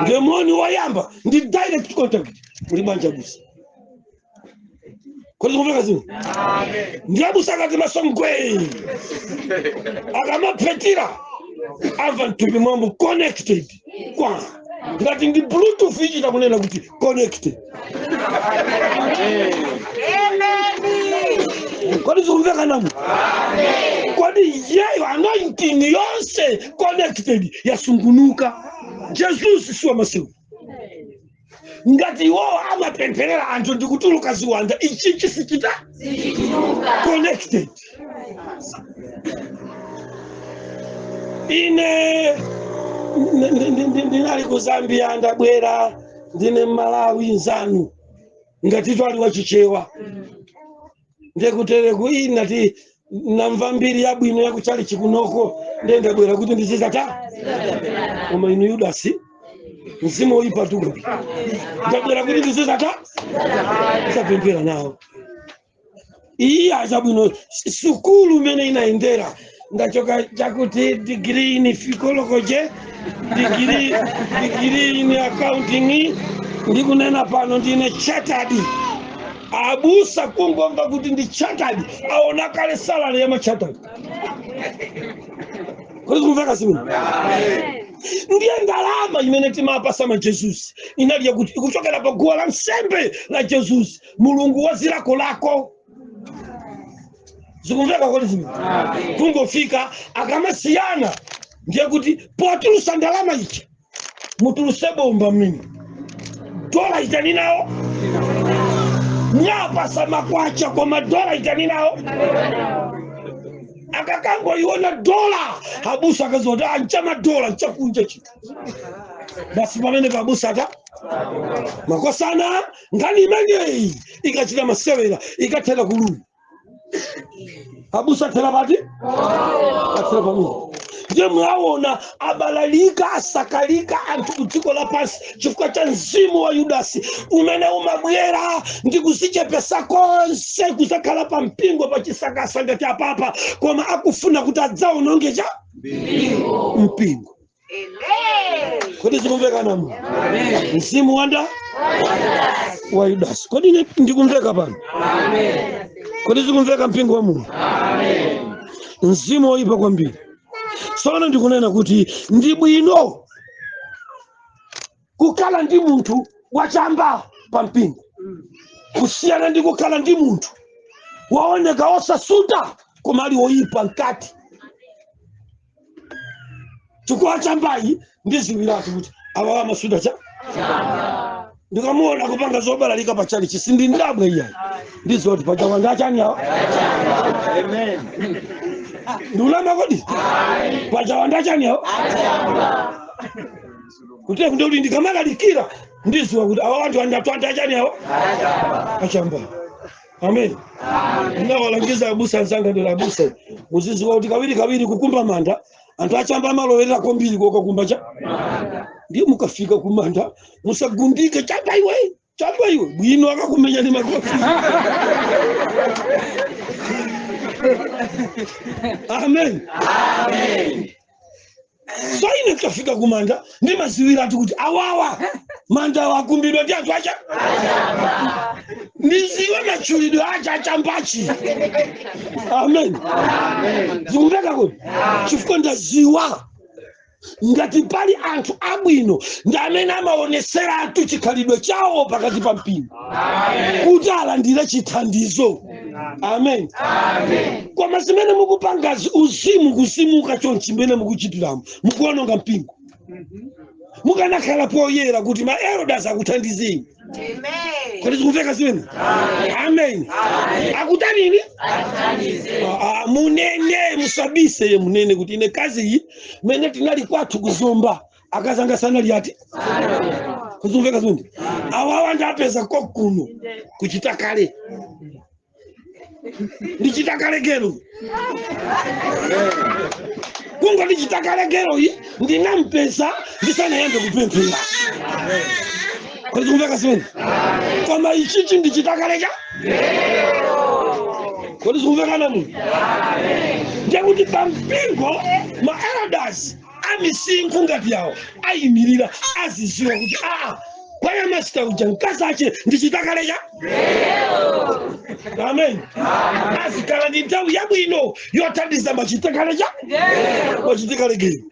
Ndiye moni woyamba ndi direct contact muli banja busa. Kodi sikumveka zimwe? Ndiye abusa akati masongwe akamaphetira amva mthupi mwambo connected kwa ngati ndi bluetooth ichita kunena kuti connected. Kodi zikumveka namu? Kodi yeyo anointing yonse connected yasungunuka. Jesus siwa masiku ngati iwowo amapempherera anthu ndikutuluka ziwanda ichichi sichita connected. Ine ndinali ku Zambia ndabwera ndine Malawi nzanu ngati twali wachichewa ndekutereku ina ti namva mbiri yabwino yakuchali chikunoko ndiye ndabwera kuti ndizizata koma inu Yudasi mzimu woyipa tukupi ndabwera kuti ndizizata ndizapemphera nawo. Iyi achabwino sukulu imene inaendera ndachoka chakuti degree in psychology, degree in accounting, ndikunena pano ndine chartered. Abusa kungomva kuti ndi chartered aona kale salary ya ma chartered. Kodi kumveka zimene? Ndiye ndalama imene timapasa ma Jesus inali yakuti ikuchokera pa guwa la nsembe la Jesus, mulungu wa zilakolako. Zikumveka kodi zimene? Kungofika akamasiyana ndiye kuti potulusa ndalama ichi mutuluse bomba mimi dola itani nawo mwapasa makwacha kwa madola itani nawo akakangoiona dola abusa akazoti ancha madola nchakunja chito basi pamene pabusa ata makosana ngani imeneyi ikachita masewera ikathera kululu abusa athera pati athera pamene ndiye mwaona abalalika asakalika anthu ku dziko lapansi chifukwa cha mzimu wa Yudasi umene umabwera ndi kuzichepesa konse kuzakhala pa mpingo pa chisakasa ngati apapa, koma akufuna kuti adzaononge cha mpingo. Kodi zikumveka mu mzimu wanda wa Yudasi? Kodi ndikumveka pano? Kodi zikumveka mpingo wa Mulungu? Mzimu woyipa kwambiri. Tsono ndikunena kuti ndi bwino kukhala ndi munthu wachamba pa mpingo kusiyana ndi kukhala ndi munthu waoneka osasuta koma ali woyipa mkati. Chifukwa chambayi ndiziwiratu kuti awa amasuta cha ndikamuona kupanga zobalalika pachali chisindi ndabwe iyayi ndiziwa kuti pacha wanda achani awa. Amen. Ndiulama kodi pacha wanda achani awa kuti kunde kuti ndikamalalikira ndiziwa kuti awa anthu andatu achani awa achamba. Amen. Ndinawalangiza abusa anzanga ndira abusa muziziwa kuti kawiri kawiri kukumba manda anthu achamba amalowerera kwambiri kokakumba cha ndiye mukafika kumanda musagundike chamba iwe chamba iwe bwino akakumenya ni makofi. Amen. Amen. So ine kafika kumanda ndimaziwira kuti awawa manda wakumbidwa ndi anthu acha ndiziwe machulidwe acha achambachi. Amen. Amen. Zikumveka kuti chifukwa ndaziwa ngati pali anthu abwino ndi amene amaonesera anthu chikhalidwe chawo pakati pa mpingo kuti alandire chithandizo. Amen. Koma zimene mukupangazi uzimu kuzimuka chonchi mmene mukuchitiramo mukuononga mpingo. Mukanakhala poyera kuti ma elders akuthandizeni. Kodi zikumveka zimene? Amen. Akutanini? Munene musabise ye munene kuti ine kazi iyi mene tinali kwathu kuzomba akazanga sanali ati kuzikumveka zimene? Awawa ndapeza kokuno kuchita kale ndichita kale gero kungo ndichita kale gero iyi ndinampeza ndisanayambe kupemphera. Kodi zikumveka zimene? Koma ichichi ndichita kale cha kodi zikumveka nanu? Ndiye kuti pampingo ma elders amisinkhu ngati yawo ayimirira aziziwa kuti kwaya masita uja mkazi ache ndichita kale cha. Amen. Azikhala ndi nthawi yabwino yothandiza machita kale cha machita kale gero.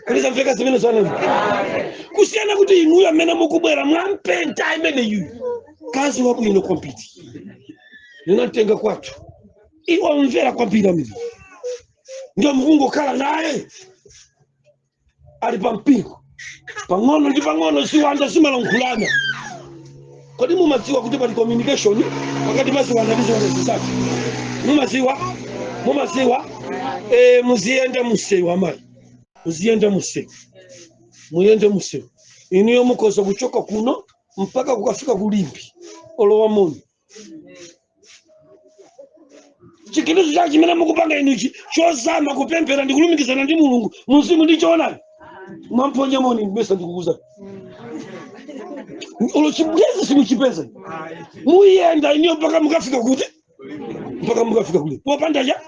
Kulizamveka zimene zanenu kusiyana kuti inuyo amene mukubwera mwampenta imene yuyu kazi wabwino kwambiri ndinatenga kwathu iwo mvera kwambiri amene ndio mukungokhala naye ali pampingo pang'ono ndi pang'ono ziwanda zimalankhulana. Kodi mumadziwa kuti pali communication pakati pa ziwanda ndi ziwanda zisati? Mumadziwa? Mumadziwa? Muziyenda musewu amayi, muziyenda musewu, muyende musewu inuyo mukhoza kuchoka kuno mpaka kukafika kulimbi olowa muno. Chikilizo chake chimene mukupanga inuchi chozama kupemphera ndi kulumikizana ndi Mulungu muzimu ndi choonadi mwamponya moni mbesa ndikukuza ulo chibwezi simuchipeza muyenda iniyo mpaka mukafika kuti mpaka mukafika kule popanda cha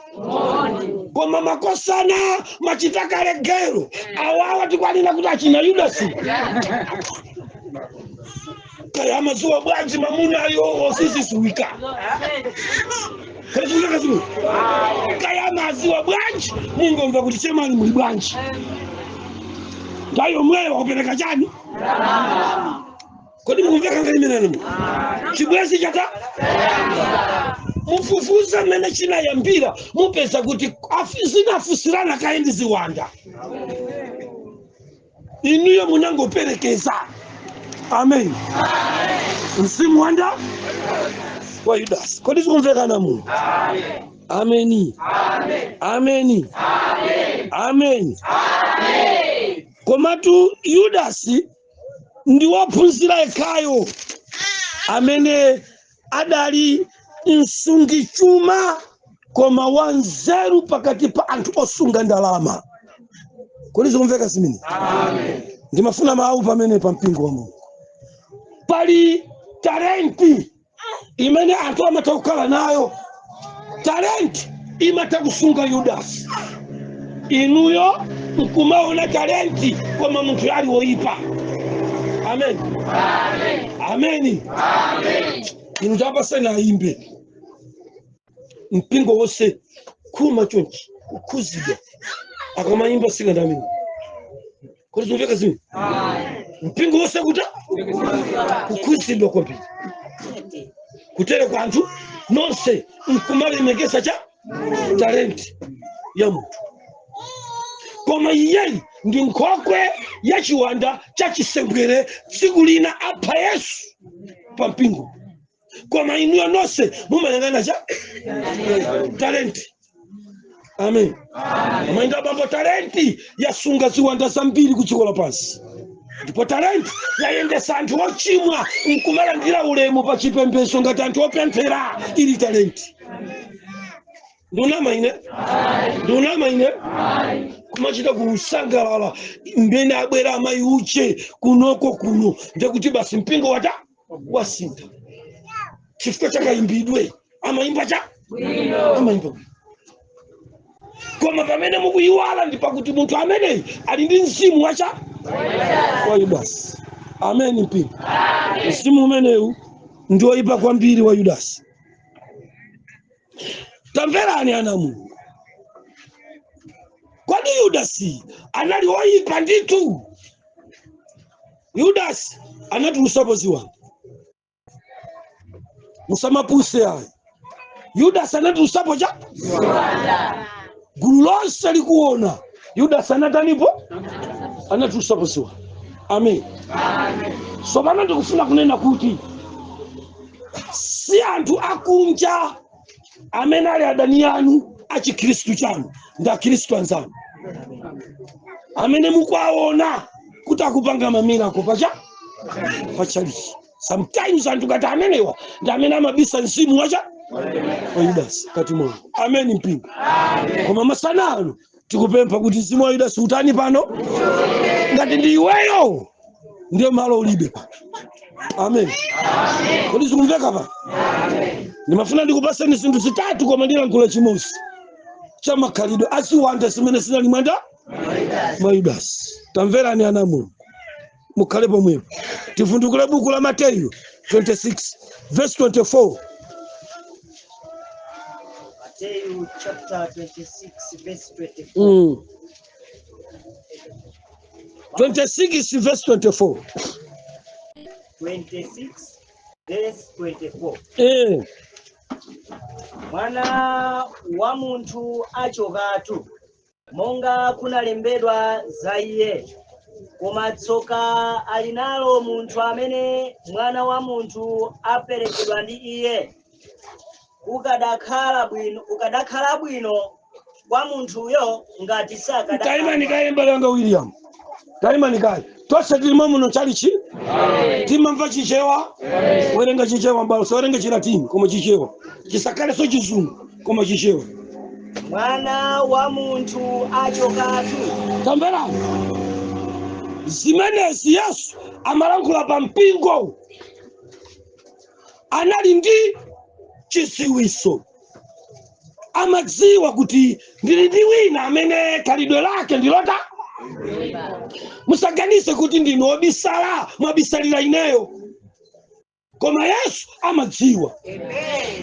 koma makosana machita kale gero awawa tikwanina kuti achina Yudasi kaya mazuwa bwanji mamuna ayo osisi suwika kaya maziwa bwanji mungomva kuti chemani muli bwanji. Nthawi yomweyo wakupereka chani? Kodi mukumveka ngati imeneno? Chibwezi chata mufufuza mmene chinayambira, mupeza kuti zinafusirana kaye ndi ziwanda. Inuyo munangoperekeza. Amen. Mzimu wanda wa Yudasi. Kodi zikumvekana muno? Ameni, ameni, ameni. Komatu Yudasi ndi wophunzira yekhayo amene adali msungichuma koma wanzeru pakati pa anthu osunga ndalama. Kodi zikumveka zimene ndimafuna mawu pamene pa mpingo wa Mulungu? Pali talenti imene anthu amatha kukhala nayo. Talenti imatha kusunga Yudasi. Inuyo nkumaona talenti, koma munthu ali woyipa. Amen, ameni. Inu tapaseni ayimbe, mpingo wonse khuma chonchi kukhuzidwa akamayimba sikanda amene. Kodi zikumveka zimene? Mpingo wonse kuta kukhuzidwa kwambiri kutere kwa anthu nonse nkumalemekeza cha talenti ya munthu, koma iyeyi ndi nkhokwe ya chiwanda cha chisembwere. Tsiku lina apha Yesu pa mpingo, koma inuyo nonse mumayang'ana cha talenti. Amen. Amainda abambo, talenti yasunga ziwanda zambiri ku dziko lapansi, ndipo talenti yayendesa anthu ochimwa nkumalandira ulemu pa chipembedzo ngati anthu opemphera. Ili talenti. Ndunama ine? Ndunama ine? Kumachita kusangalala mmene abwera amayi uche kunoko kuno, ndekuti basi mpingo wata wasintha chifukwa chakayimbidwe amayimba cha amayimba bwino. Koma pamene mukuyiwala ndi pakuti munthu ameneyi ali ndi mzimu wacha wa Yudasi. Amen mpingo. Mzimu umenewu ndi woyipa kwambiri wa Yudasi. Tamverani ana Mulungu, kodi Yudasi anali woyipa ndithu? Yudasi anatulusapo ziwanda. Musamapuse ayi. Yudasi anatulusapo cha gulu lonse likuona. Yudasi anatanipo? Anatulusapo ziwanda. Amen. Sopano ndikufuna kunena kuti si anthu akunja amene ali adani anu achikhristu chanu, ndi akhristu anzanu amene mukuwaona kuti akupanga ma miracle pacha pachalichi. Sometimes anthu ngati amenewa ndi amene amabisa mzimu wacha wa Yudasi kati mwawo. Amen mpingo. Koma masana ano tikupempha kuti mzimu wa Yudasi utani pano? Ngati ndi iweyo, ndiye malo ulibe pano. Amen. Kodi zikumveka pano? Ndimafuna ndikupaseni zinthu zitatu, koma ndilankhula chimodzi cha makhalidwe aziwanda zimene zinali mwanda mwa Yudasi. Tamverani ana Mulungu, mukhale pomwepo. Tivundukule buku la Mateyu 26 verse 24. Matthew chapter 26 verse 24. 26 verse 24. 26 verse 24. Eh. Mwana wa munthu achokatu monga kunalembedwa za iye, koma tsoka ali nalo munthu amene mwana wa munthu aperekedwa ndi iye. Kukadakhala bwino kwa munthuyo ngati Taimani sakadakhala. Kaye mbale wanga William, taimani kaye. Tonse tilimo muno chalichi timamva Chichewa. Werenga Chichewa mbalo, sawerenga Chilatini koma Chichewa, chisakaleso Chizungu koma Chichewa. Mwana wa munthu achokatu. Tamverani zimenezi. Yesu amalankhula pa mpingo, anali ndi chiziwiso, amadziwa kuti ndili ndi wina amene khalidwe lake ndilota. Musaganize kuti ndinu obisala, mwabisalira ineyo, koma Yesu amadziwa.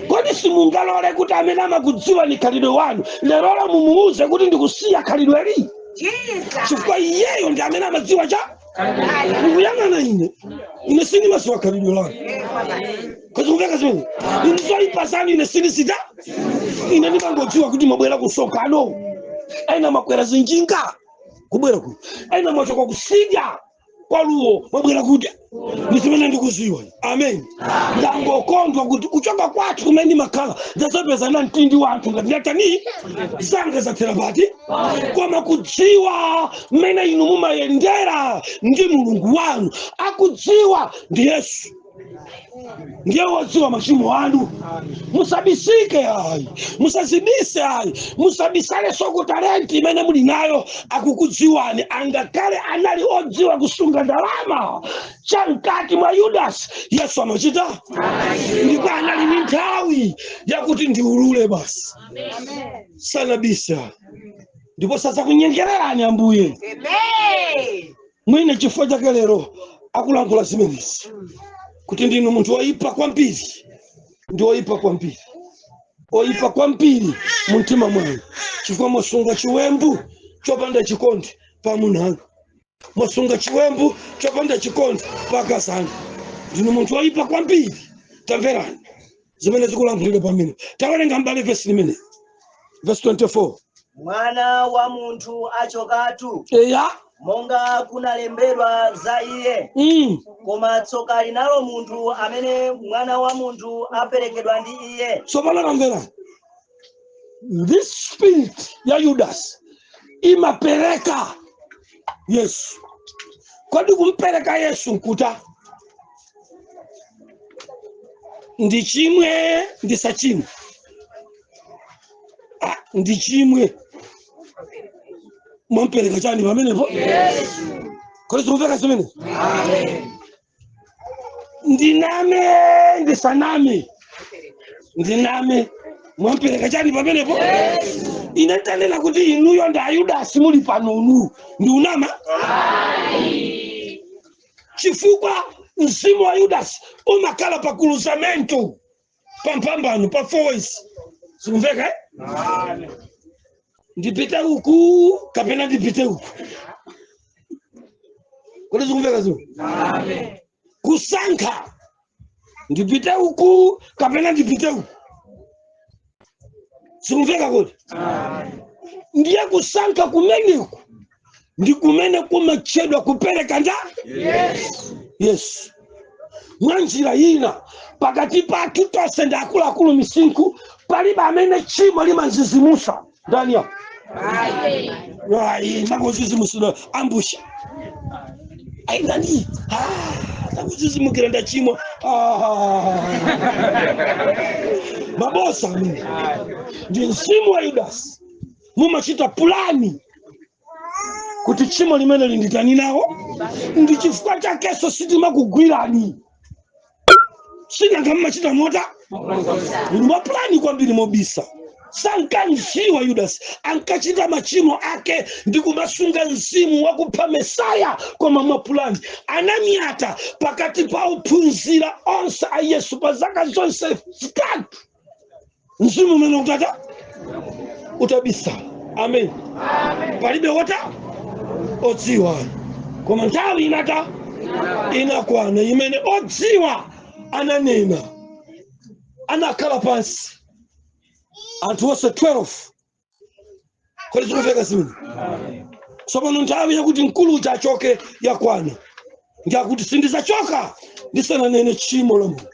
Kodi simungalole kuti amene amakudziwa ni khalidwe wanu lerolo mumuuze kuti ndikusiya khalidweli? Chifukwa iyeyo ndi amene amadziwa cha mukuyang'ana ine, ine sindimadziwa khalidwe lanu. Kazikumveka zimene ine zoyipa zanu, ine sindisita. Ine ndimangodziwa kuti mwabwera kusonkhano, ena mwakwera zinjinga kubwera kuno, ena mwachoka kusidya kwaluwo mwabwera kudya. Ndi zimene ndikuziwa. Amen. Ndangokondwa kuti kuchoka kwathu kumene ndimakhala ndazapeza na mtindi wanthu ngati ndatani zanga zathera pati, koma kudziwa mmene inu mumayendera ndi Mulungu wanu, akudziwa ndi Yesu, ndiye wodziwa machimo anu. Musabisike ayi, musazibise ayi, musabisalenso ku talenti imene muli nayo. Akukudziwani. Angakhale anali odziwa kusunga ndalama, chamkati mwa Yudasi Yesu amachita, ndipo anali ndi nthawi yakuti ndiulule basi, sanabise ayi, ndipo sazakunyengererani Ambuye. Mwine chifukwa chake lero akulankhula zimenezi kuti ndinu munthu woyipa kwambiri, ndi woyipa kwambiri, oyipa kwambiri mu mtima mwanu, chifukwa mwasunga chiwembu chopanda chikondi pa munthu anu, mwasunga chiwembu chopanda chikondi pa akazi anu. Ndinu munthu woyipa kwambiri. Tamverani zimene zikulankhulidwa pamene tawerenga, mbale, vesi limene, vesi 24. Mwana wa munthu achokatu monga kunalembedwa za iye, koma tsoka linalo munthu amene mwana wa munthu aperekedwa ndi iye. Tsopano tamverani, this spirit ya Yudas imapereka Yesu. Kodi kumpereka Yesu nkuta ndi chimwe ndisachimwe? Ah, ndi chimwe. Mwampereka chani pamenepo? Kodi zikumveka zimene? Ndiname ndisaname? Ndiname, mwampereka chani pamenepo? Ine ntanena kuti inuyo ndi Ayudasi muli panonu, ndi unama, chifukwa mzimu wa Yudasi umakhala pa cruzamento, pa mphambano, pa four ways. Sikumveka, eh? Ndipite uku kapena ndipite uku? Kodi zikumveka zimwe? Kusankha, ndipite uku kapena ndipite uku? Sikumveka kuti? Ndiye kusankha kumeneku ndi kumene kumatchedwa kupereka nda Yesu. Mwa njira ina, pakati pathu tonse ndi akuluakulu misinkhu, palibe amene tchimo limanzizimusa. Ndani apo? Ayi, nangozizimusidwa ambusha. Ayi, ndani? Ah, ndangozizimukira, ndachimwa. Ah. Mabosa amene ndi mzimu wa Yudasi. Mumachita pulani kuti tchimo limene linditani nawo. Ndi chifukwa chakenso sitimakugwirani. Sinanga mmachita mota muli mapulani kwambiri mobisa. Sankanziwa Yudasi, ankachita machimo ake ndi kumasunga mzimu wakupha Mesaya, koma mwapulani anamyata pakati pa ophunzira onse a Yesu pa zaka zonse 3, mzimu umene utata utabisala. Amen. Palibe wota odziwa, koma nthawi inata inakwana imene odziwa ananena. Anakhala pansi anthu onse 12. Kodi zikumveka zimene? Tsopano nthawi yakuti mkulu uja achoke yakwana, ndiyakuti sindizachoka ndisananene tchimo la munthu.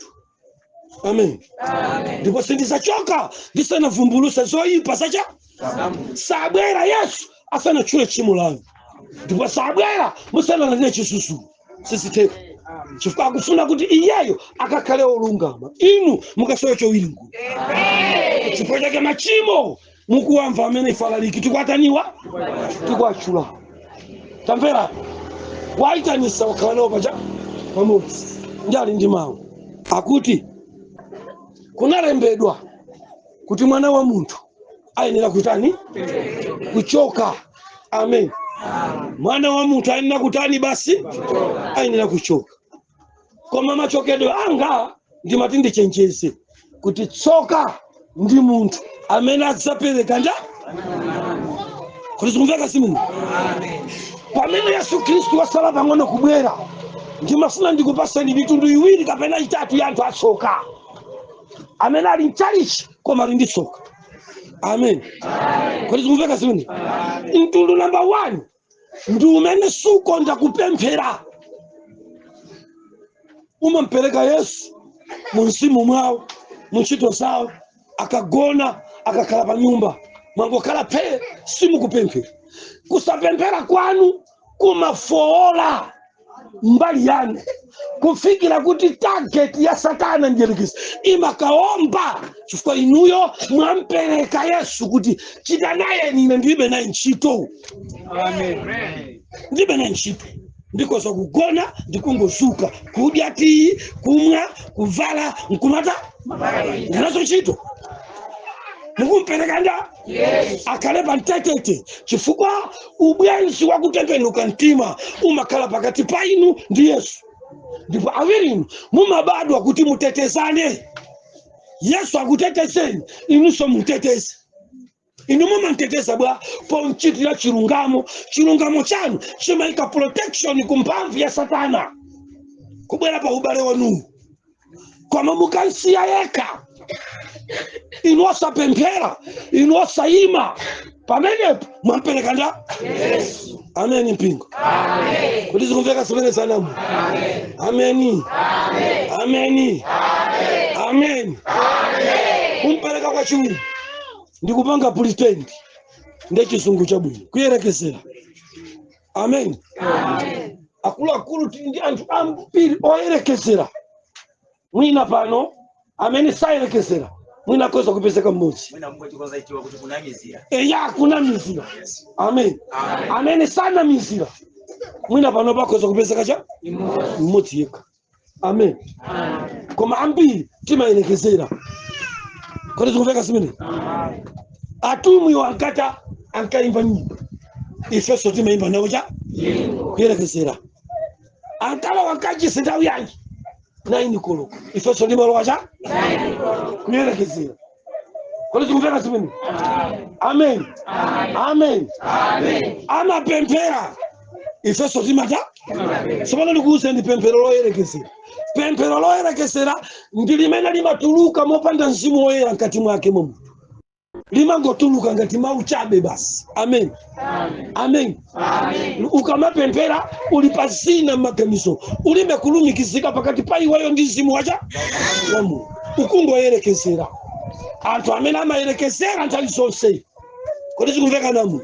Amen. Ndipo sindizachoka ndisanavumbuluse zoyipa zacha. Sabwera Yesu asanatchule tchimo lanu, ndipo sabwera musanalandire chidzudzulo. Sizitheka, chifukwa akufuna kuti iyeyo akakhale olungama, inu mukasowe chowiringula. Chifukwa chake machimo mukuwamva amene ife alaliki tikwataniwa tikwatchula. Tamvera, wayitanisa wakhala nawo paja pamodzi, ndi ali ndi mawu akuti kunalembedwa kuti mwana wa munthu ayenera kutani? Kuchoka. Amen. Mwana wa munthu ayenera kutani? Basi, ayenera kuchoka. Koma machokedwe anga, ndimati ndichenjeze kuti tsoka ndi munthu amene adzapereka nda. Kuti zikumveka zimene? Pamene Yesu Khristu wasala pang'ono kubwera, ndimafuna ndikupaseni mitundu iwiri kapena itatu ya anthu atsoka amene ali mchalichi koma ali ndi tsoka. Amen. Kodi zikumveka zimene? Mtundu namba 1 ndi umene sukonda kupemphera, umampereka Yesu mu mzimu mwawo, mu ntchito zawo, akagona, akakhala pa nyumba, mwangokhala phee, simukupemphera. Kusapemphera kwanu kumafowola mbali yanu kufikira kuti target ya Satana njerekezi imakaomba, chifukwa inuyo mwampereka Yesu kuti chita naye, ine ndilibe naye ntchito, ndilibe naye ntchito, ndikoza kugona, ndikungozuka, kudya tiyi, kumwa, kuvala, nkumata, ndinazo ntchito. Mukumpereka nda akhale pa mtetete, chifukwa ubwenzi wa kutembenuka mtima umakhala pakati pa inu ndi Yesu, ndipo awiri inu mumabadwa kuti mutetezane. Yesu akutetezeni, inunso muteteze. Inu mumanteteza bwa pomchitira chilungamo. Chilungamo chanu chimayika protection ku mphamvu ya Satana kubwera pa ubale wanuwu. Koma mukansiya yekha, inu osapemphera, inu osayima pamenepo, mwampereka nda. Ameni mpingo. Kuti zikumveka zimene zanamu? Ameni, ameni, ameni. Kumpereka kwachiwiri ndikupanga pretend, ndi chizungu chabwino kuyerekezera. Amen. Akuluakulu, tili ndi anthu ambiri oyerekezera. Mwina pano amene sayerekezera mwina akhoza kupezeka mmodzi. Mwina mungochikoza ichiwa kuti kunamizira. Eya, kunamizira. Amen. Amene sanamizira mwina pano pakhoza kupezeka cha mmodzi yekha. Amen. Koma ambiri timayerekezera. Kodi zikumveka zimene? Atumwi ankata ankaimba nyimbo, ifenso timayimba nawo cha kuyerekezera. Ankalowa nkachisi nthawi yanji? 9 koloko. Ifenso timalowa cha kuyerekezera. Kodi zikumveka zimene? Amen, amen. Amapemphera, ifenso timata. Tsopano ndikuwuzeni pemphero loyerekezera. Pemphero loyerekezera ndi limene limatuluka mopanda mzimu woyera mkati mwake mwa munthu, limangotuluka ngati mawu chabe basi. Amen, amen. Ukamapemphera uli pa zina m'maganizo, ulibe kulumikizika pakati pa iweyo ndi mzimu wacha wa Mulungu, ukungoyerekezera. Anthu amene amayerekezera nthawi zonse, kodi zikumveka namu?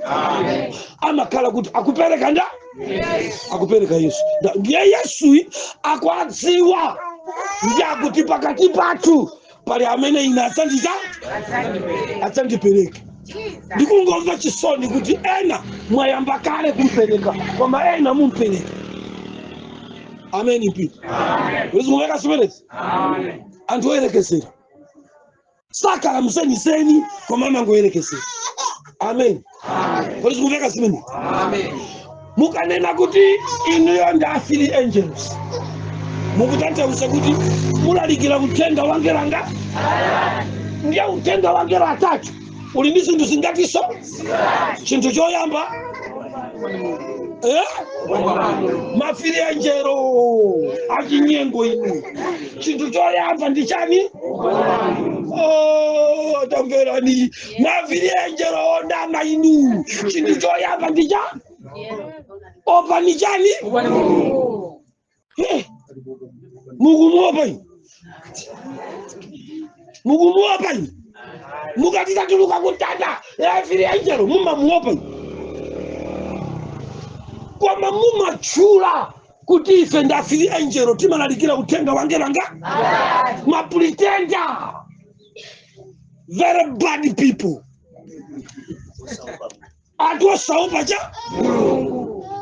Amakhala kuti akupereka nda akupereka Yesu. Ndiye Yesu akwadziwa ndi akuti pakati pathu pali amene ine adzandita adzandipereka. Ndikungomva chisoni kuti ena mwayamba kale kumpereka, koma ena mumpereka. Ameni mpito. Zikumveka zimenezi? Anthu oyerekezera sakhala mzenizeni, koma amangoyerekezera. Amen. Kodi zikumveka zimene? Mukanena kuti inuyo ndi a Three Angels, mukutanthauza kuti mulalikira uthenga wangelanga. Ndiye uthenga wangelo atatu uli ndi zinthu zingatiso? Chinthu choyamba, eh? Ma three angel achinyengo inu, chinthu choyamba ndi chani? Oh, tamverani, ma three angel onama inu, chinthu choyamba ndi cha opani chani? Eh, mukumuopa inu, mukumuopa inu. Mukati tatuluka kutanda ya three angel, mumamuopa inu, koma mumatchula kuti ife ndi a three angel, timalalikira uthenga wangelanga. Ma pretender, very bad people, anthu osaopa cha.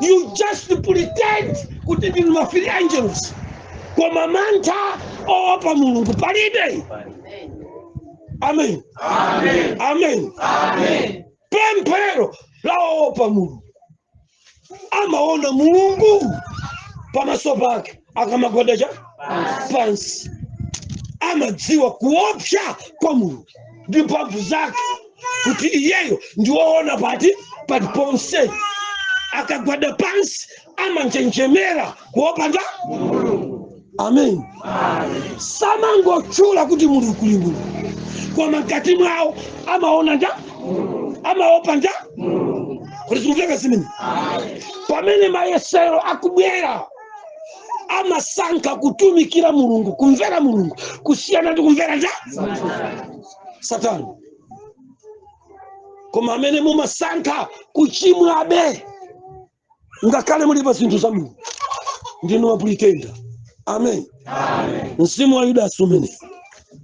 You just pretend kuti ndinu ma three angels, koma mantha oopa Mulungu palibe. Amen, amen. Pemphero la oopa Mulungu, amaona Mulungu pamaso pake akamagwada cha pansi, amadziwa kuopsa kwa Mulungu ndi mphamvu zake. Kuti iyeyo ndi woona pati paliponse. Akagwada pansi amanjenjemera kuopa nda amen. Samangotchula kuti Mulungu kuli Mulungu, koma mkati mwawo amaona nda amaopa nda. Kuti zikumveka zimene? Pamene mayesero akubwera, amasankha kutumikira Mulungu, kumvera Mulungu, kusiyana ndi kumvera nda Satani. Koma amene mumasankha kuchimwabe ngakhale muli pa zinthu za Mulungu, ndinu mapretender. Amen. Mzimu wa Yudasi umene.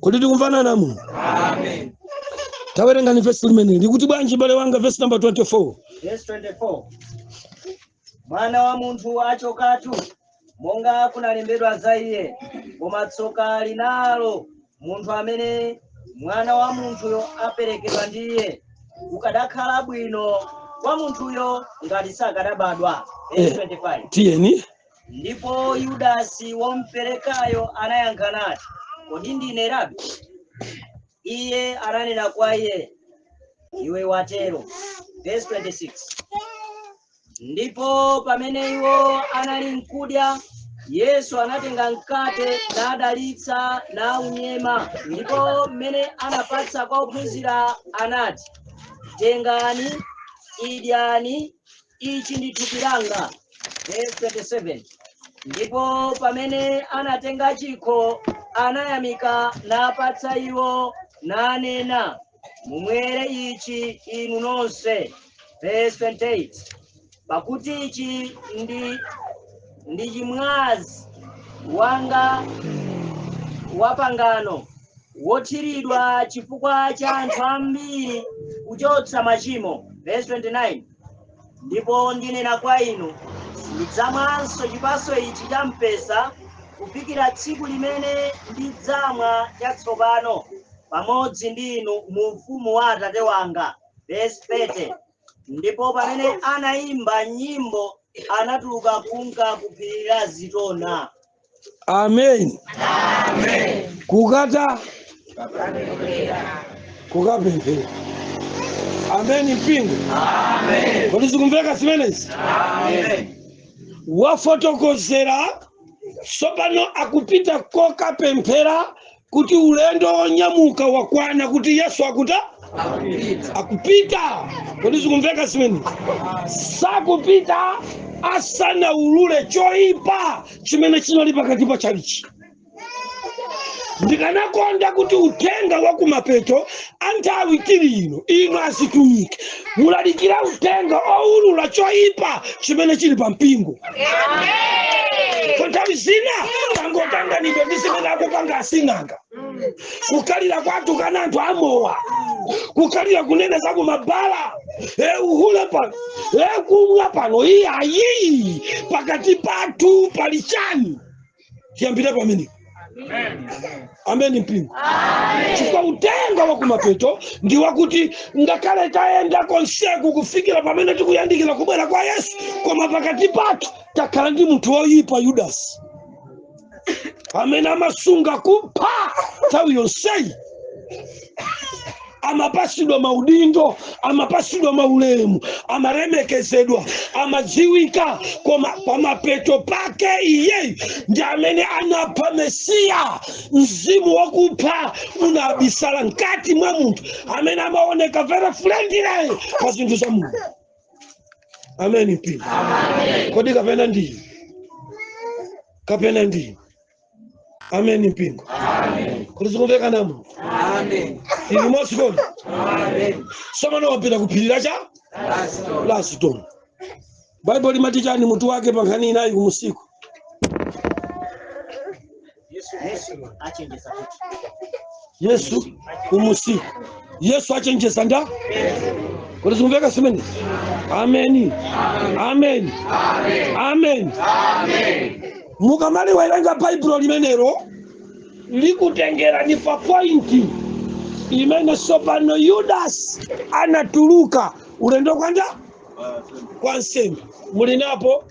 Kuti tikumvanana Mulungu? Tawerengani vesi limene likuti bwanji, bale wanga? Vesi number 24. Verse 24: Mwana wa munthu achokatu monga kunalembedwa za iye, koma tsoka linalo munthu amene mwana wa munthuyo aperekedwa ndi iye! Kukadakhala bwino kwa munthuyo ngati sakadabadwa. Verse 25. Tiyeni. Ndipo Yudasi womperekayo anayankha nati, "Kodi ndine, Rabi?" Iye ananena kwa iye, "Iwe watero." Verse 26: Ndipo pamene iwo anali nkudya, Yesu anatenga mkate, nadalitsa, naunyema, ndipo mmene anapatsa kwa ophunzira anati, "Tengani, idyani, ichi ndi thupi langa." Verse 27: Ndipo pamene anatenga chikho, anayamika, napatsa iwo, nanena, "Mumwere ichi inu nonse." Verse 28: Pakuti ichi ndi chimwazi wanga wa pangano, wothiridwa chifukwa cha anthu ambiri kuchotsa machimo. Verse 29: Ndipo ndinena kwa inu, sindidzamwanso chipatso ichi cha mpesa kufikira tsiku limene ndidzamwa chatsopano pamodzi ndi inu mu ufumu wa Atate wanga. Verse 30: Ndipo pamene anayimba nyimbo, anatuluka kunka ku phiri la Zitona. Amen. Kukata kukapemphera. Amen, mpingo. Kodi zikumveka zimenezi? Wafotokozera tsopano akupita kokapemphera kuti ulendo wonyamuka wakwana, kuti Yesu akuta akupita. Kodi zikumveka zimenezi? Sakupita asanaulule choipa chimene chinali pakati pa chalichi. Ndikanakonda kuti uthenga wa kumapeto anthawi tili ino, ino azitumiki mulalikira uthenga oulula choipa chimene chili pa mpingo. Ko nthawi zina tangotanganidwa ndi zimene akupanga asing'anga, kukhalira kwathu kana anthu amowa, kukhalira kunena za kumabala, uhule pano, kumwa pano. Iyayi, pakati pathu pali chani? Tiyambire pamenepo. Ameni, mpingo. Chifukwa uthenga wa kumapeto ndi wakuti ngakhale tayenda konseku kufikira pamene tikuyandikira kubwera kwa Yesu, koma pakati pathu takhala ndi munthu woyipa, Yudasi, amene amasunga kupha nthawi yonseyi. Amapasidwa maudindo, amapasidwa maulemu, amalemekezedwa, amadziwika, koma pamapeto pake iyeyu ndi amene anapha Mesiya. Mzimu wakupha unabisala mkati mwa munthu amene amaoneka very friendly pa zinthu za Mulungu. Amen, mpingo. Kodi kapena ndiye, kapena ndiye? Amen, mpingo. Kodi zikumveka namo? Ili mosi kodi? Somano wapita kuphiri lacha la Zitona. Baibulo limati chani mutu wake pa nkhani inayi kumusiku? Yesu achenjeza kuti Yesu kumusiku, Yesu achenjeza nda. Kodi zikumveka zimene? Ameni, amen, amen. Mukamaliwerenga Baibulo limenelo, likutengerani pa point imene sopano Yudasi anatuluka ulendo kwanja kwa nsembe. Muli napo?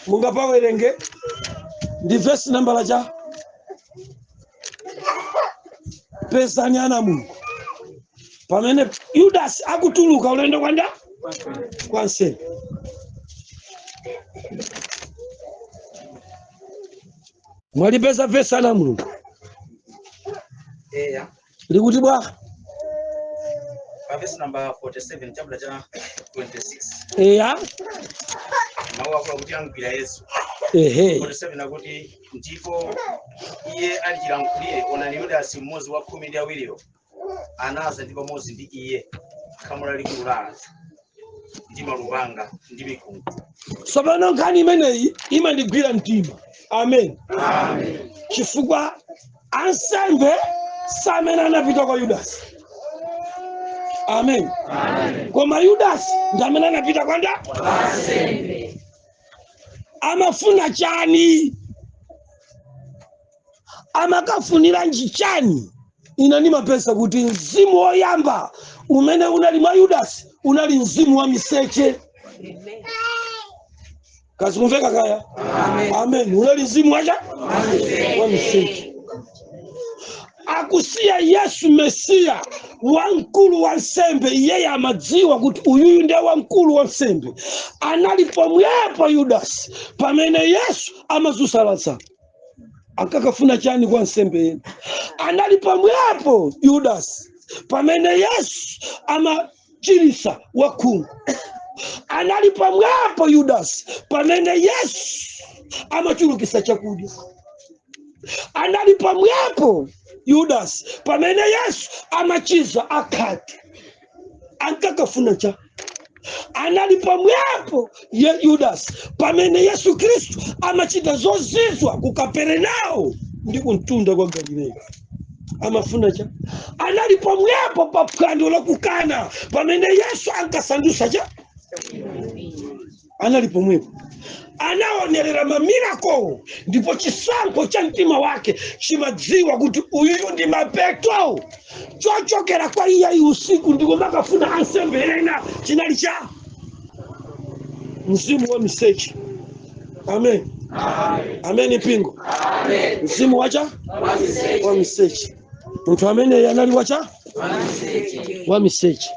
Mungapawerenge? Ndi vesi nambala cha? Pezani, ana Mulungu. Pamene Yudasi akutuluka ulendo kwanda kwa nsembe, mwalipeza vesi ana Mulungu Eya. Likuti bwa? Pa verse number 47, chapter cha 26. Eya. Mawu akulu akuti angwira Yesu. 47 akuti, ndipo iye ali chilankhulire, onani Yudasi mmodzi wa 12 anaza ndi pamodzi ndi iye khamu lalikulu la anthu ndi malupanga ndi mikungu. Tsopano nkhani imeneyi imandigwira mtima. Amen. Chifukwa ansembe samene anapita kwa Yudasi. Amen. Koma Yudasi ndi amene anapita kwa nda? Amafuna chani? Amakafuniranji chani? Ina ndimapeza kuti mzimu woyamba umene unali mwa Yudasi unali mzimu wa miseche. Kazikumveka kaya? Amen. Unali mzimu wacha? Wa miseche. Akusiya Yesu Mesiya wamkulu wa nsembe, iyeyo amadziwa kuti uyuyu ndiye wamkulu wa nsembe. Anali pomwepo Yudasi pamene Yesu amazusa Lazaro. Ankakafuna chani kwa nsembe yena? Anali pomwepo Yudasi pamene Yesu amachirisa wakhungu. Anali pomwepo Yudasi pamene Yesu amachulukisa chakudya. Anali pomwepo Yudasi pamene Yesu amachiza akhate. Ankakafuna cha? Anali pomwepo Yudasi pamene Yesu Khristu amachita zozizwa ku Kapernao ndi kumtunda kwa Galileya. Amafuna cha? Anali pomwepo pa phwando la ku Kana pamene Yesu ankasandusa cha? Anali pomwepo, anaonerera mamirako, ndipo chisankho cha mtima wake chimadziwa kuti uyuyu ndi mapeto. Chochokera kwa iye usiku ndiko makafuna ansembe ena chinali cha mzimu wa miseche. Amen. Amen mpingo. Mzimu wacha? Wa miseche. Munthu amene anali wacha? Wa miseche.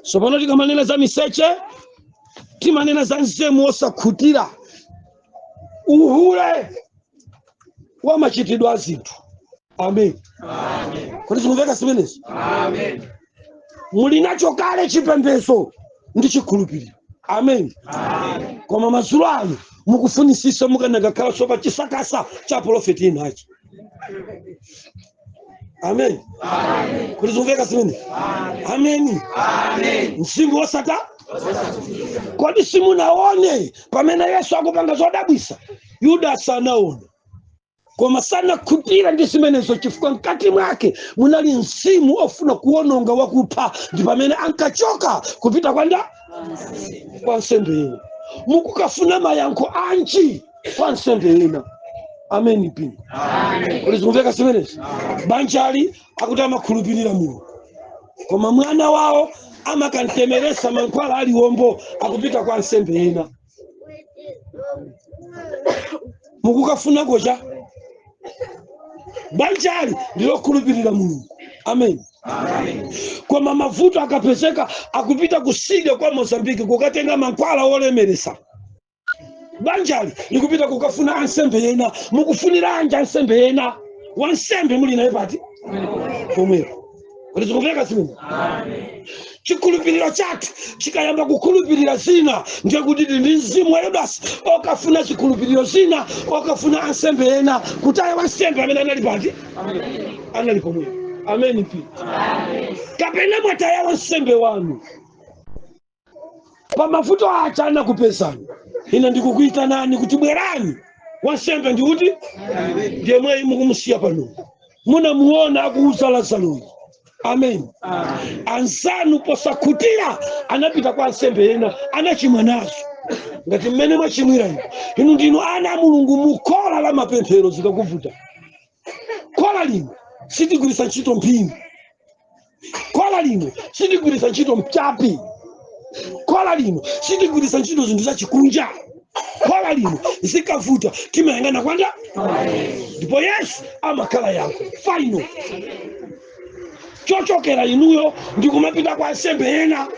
So pano tikamanena za miseche timanena za mzimu wosakhutira, uhule wa machitidwe a zinthu. Amen. Kodi zikumveka zimenezi? Amen. Muli nacho kale chipembedzo ndi chikhulupiriro. Amen. Koma madzulo ano mukufunisisa mukanakakhala sopa chisakasa cha profeti inachi. Amen. Kodi zikumveka zimenezi? Amen. Mzimu wosata? Kodi simunaone pamene Yesu akupanga zodabwisa? Yudasi anaona, koma sanakhutira ndi zimenezo chifukwa mkati mwake munali mzimu ofuna kuwononga wakupha, ndi pamene ankachoka kupita kwanda kwa nsembe ina. Mukukafuna mayankho anji kwa nsembe ina. Amen mpingo. Kodi zikumveka zimenezi? Banjali akuti amakhulupirira Mulungu, koma mwana wawo amakantemeresa mankhwala aliwombo akupita kwa nsembe ina. Mukukafuna kocha banjali ndilokhulupirira Mulungu. Amen. Koma mavuto akapezeka akupita kuside kwa Mozambiki kukatenga mankhwala olemeresa. Banjali likupita kukafuna ansembe ena. Mukufunira anja ansembe ena? Wansembe muli naye pati pomwepo. Kodi zikumveka zimene? Chikhulupiriro chathu chikayamba kukhulupirira zina, ndiye kuti ndi mzimu wa Yudasi okafuna chikhulupiriro zina, okafuna ansembe ena, kutaya wansembe amene anali pati, anali pomwepo. Amen pi. Kapena mwataya wansembe wanu pamavuto acha anakupezani, ine ndikukuitanani kuti bwerani. Wansembe ndi uti? Ndiye mweyi mukumusiya pano, munamuona akuuza Lazaro. Amen. Anzanu posakhutira anapita kwa ansembe ena, anachimwa nazo ngati mmene mwachimwira inu. Inu ndinu ana a Mulungu mukhola la mapemphero zikakuvuta. Khola lino sitigwiritsa ntchito mphini, khola lino sitigwiritsa ntchito mchapi, khola lino sitigwiritsa ntchito zinthu zachikunja, khola lino zikavuta timayang'ana kwanda, ndipo Yesu amakhala yankho final. Chochokera inuyo ndikumapita kwa ansembe ena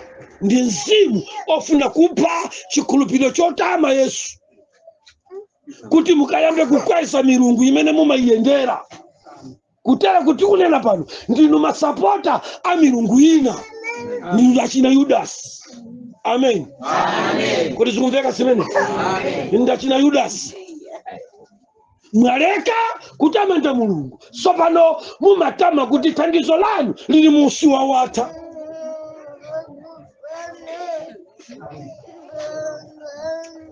ndi mzimu ofuna kupha chikhulupiriro chotama Yesu, kuti mukayambe kukweza milungu imene mumayiyendera. Kutera kuti kunena pano ndinu masapota a milungu ina, ndinu achina Yudasi. Amen. Kuti zikumveka zimene? Ndachina Yudasi. Mwaleka kutamanda Mulungu, tsopano mumatama kuti thandizo lanu lili musi watha.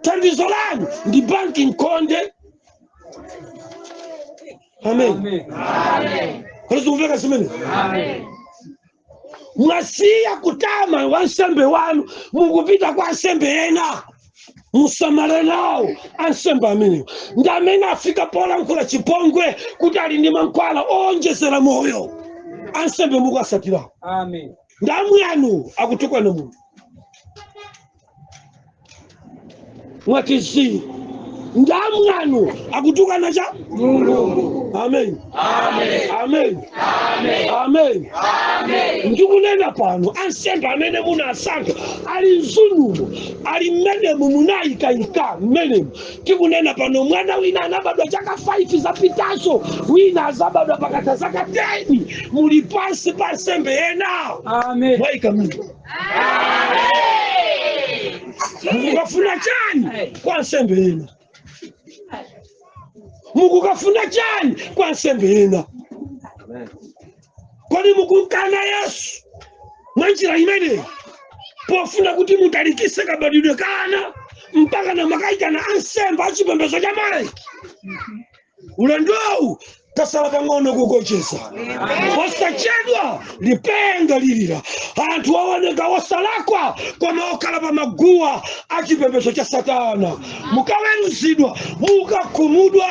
Thandizo lanu ndi banki nkhonde. Amen. Kuti zikumveka zimene? Mwasiya kutama wansembe wanu, mukupita kwa ansembe ena. Musamale nawo ansembe amenewo, ndi amene afika polankhula chipongwe kuti ali ndi mankhwala owonjezera moyo. Ansembe mukuasatirawo. Amen. Ndi amwanu akutukwana munthu. Mwatizi ndi amwanu akutukwana cha Mulungu. Amen. Amen. Amen. Ndikunena pano ansembe amene munasankha ali mzunumo, ali mmenemu, munayikayika mmenemu. Tikunena pano mwana wina anabadwa chaka 5 zapitazo, wina azabadwa pakatha zaka 10, muli pansi pa ansembe ena. Amen. Mwayika mimi. Mukukafuna chani kwa ansembe ena? Mukukafuna chani kwa ansembe ena? Kodi mukukana Yesu mwa njira imeneyi pofuna kuti mutalikise kabadidwe kana mpaka na makaitana ansembe achipembedzo cha Moleki? Ulendowu tasala pang'ono kukocheza, posachedwa lipenga lilira, anthu aoneka osalakwa koma okhala pa maguwa achipembedzo cha Satana. Mukaweruzidwa, mukakhumudwa,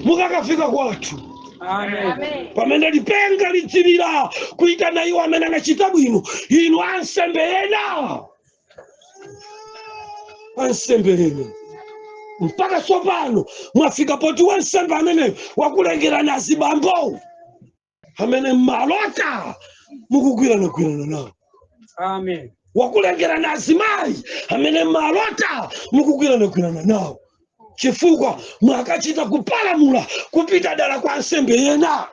mukakafika kwathu. Amen. Pamene lipenga lidzilira kuitana iwo amene anachita bwino, inu ansembe ena, ansembe ena mpaka tsopano mwafika poti wansembe amene wakulengerani azibambo amene mmalota mukugwiranagwirana nawo. Amen. Wakulengerani azimayi amene mmalota mukugwiranagwirana nawo, chifukwa mwakachita kupalamula kupita dala kwa ansembe ena.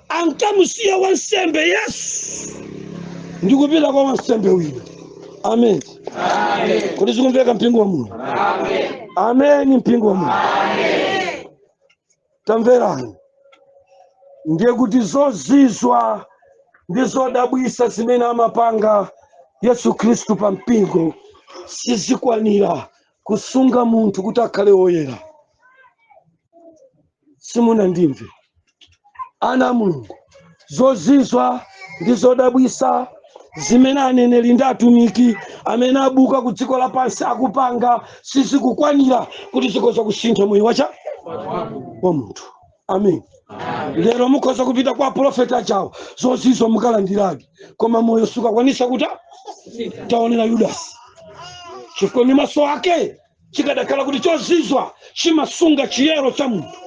Ankamusiya wansembe Yesu ndikupita kwa wansembe wina. Amen. Kuti zikumveka mpingo wa Mulungu? Amen. Mpingo wa Mulungu. Tamverani, ndiye kuti zozizwa ndi zodabwisa zimene amapanga Yesu Khristu pa mpingo sizikwanira kusunga munthu kuti akhale woyera. Simunandimve ana a Mulungu? Zozizwa ndi zodabwisa zimene aneneri ndi atumiki amene abuka ku dziko lapansi akupanga sizikukwanira kuti zikhoza kusintha moyo wacha wa munthu. Amen. Lero mukhoza kupita kwa profeta achawo, zozizwa mukalandiradi, koma moyo sukakwanisa kuti taonera Yudasi, chifukwa ndi maso ake chikadakhala kuti chozizwa chimasunga chiyero cha munthu,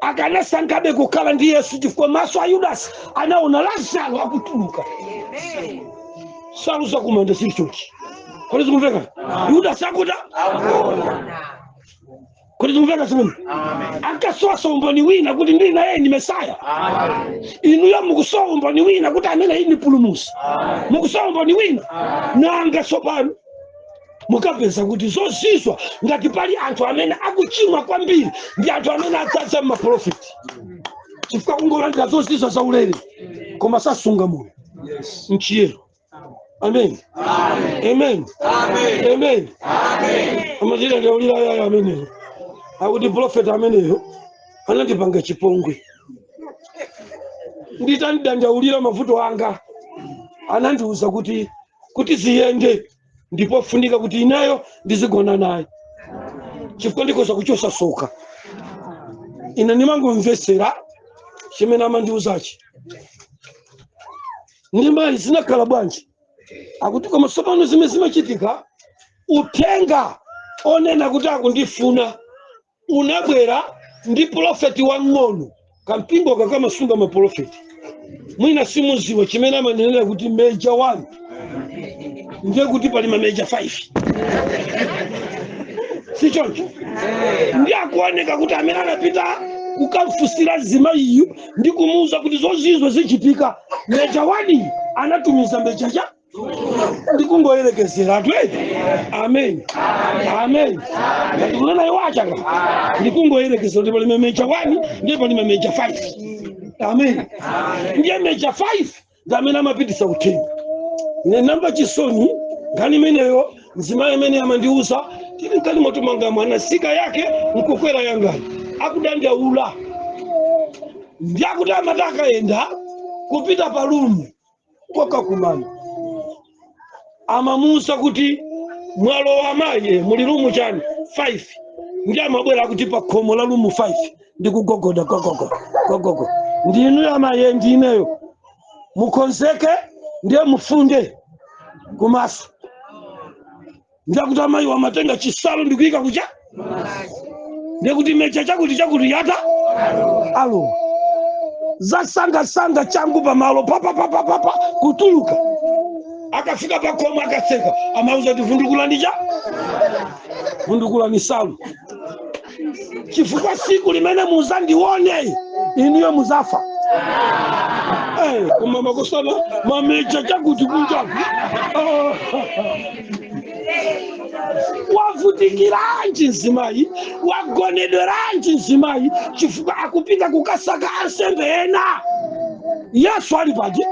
akanasankhabe kukhala ndi Yesu, chifukwa maso a Yudasi anaona Lazaro akutuluka saluza kumanda sili chonchi. Kodi zikumveka? Yudasi akuta. Kodi zikumveka zimene? Ankasowa umboni wina kuti ndili naye ni Mesaya. Inuyo mukusowa umboni wina kuti amene iyi ni Pulumusi. Mukusowa umboni wina. Nanga tsopano mukapeza kuti zozizwa ngati pali anthu amene akuchimwa kwambiri ndi anthu amene adzaza m'maprofeti, chifukwa kungolandira zozizwa zaulere koma sasunga moyo mchiyero. Amen. Amen. Amen. Amachita ndaulira yayo ameneyo akuti profeti ameneyo anandipanga chipongwe, nditandidandaulira mavuto anga anandiuza kuti ziyende ndipo funika kuti ineyo ndizigona naye chifukwa ndikoza kuchosa soka. Ine ndimangomvesera chimene amandiuzachi. Ndimayi zinakhala bwanji akuti koma tsopano zimene zimachitika, uthenga onena kuti akundifuna unabwera ndi profeti wang'ono, kampingo kakamasunga maprofeti. Mwina simuziwa chimene amanenera kuti major 1, ndiye kuti pali ma major 5, si choncho? Ndi akuoneka kuti amene anapita kukamfusira zimayiyu ndi kumuuza kuti zozizwa zichitika, major 1 anatumiza major cha ndikungoyerekezera. Anthu eti amen, amen. Ngati kunena iwo achanga, ndikungoyerekezera kuti pali major 1 ndiye pali major 5. Amen. Ndiye major 5 ndi amene amapitisa uthenga. Ine namba chisoni nkhani imeneyo. Mzimayi amene amandiuza tili mkali moto mwana sika yake nkukwera yangani, akudandaula ndi akuti amati akayenda kupita pa room kokakumana, amamuuza kuti mwalowa amayi, muli room chani 5. Ndi amabwera kuti pa khomo la room 5 ndikugogoda gogogo gogogo, ndinu amayi? Ndineyo, mukonzeke ndiye mufunde kumaso. Ndiye kuti amayi wamatenga chisalo ndikuyika kucha, ndiye kuti major chakuti chakuti yata alo zasangasanga changu pamalo papapapapapa kutuluka. Akafika pakhomo akatseka, amauza kuti vundukulani cha vundukulani salu, chifukwa siku limene muzandione inuyo muzafa. Koma makosana ma major chakuti kunjaku. Ah. Wavutikiranji mzimayi? Wagonedweranji mzimayi? Chifukwa akupita kukasaka ansembe ena. Yesu ali paje.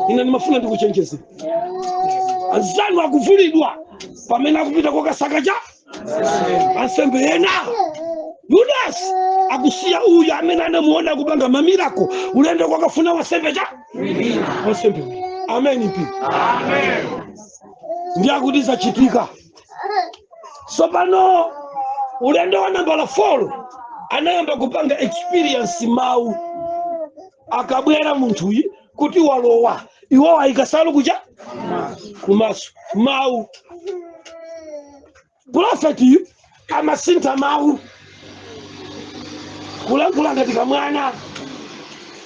Ine ndimafuna ndikuchenjezera anzanu akuvulidwa pamene akupita kukasaka cha ansembe ena. Yudasi akusiya uyu amene anamuona kupanga ma miracle, ulendo kwakafuna wansembe cha wansembe wina. Amen. Mpingo, ndi akuti zachitika. Tsopano ulendo wa nambala 4 anayamba kupanga experience mawu. Akabwera munthuyi kuti walowa, iwo ayikasalu kucha kumaso. Mawu, profeti amasintha mawu kulankhula ngati kamwana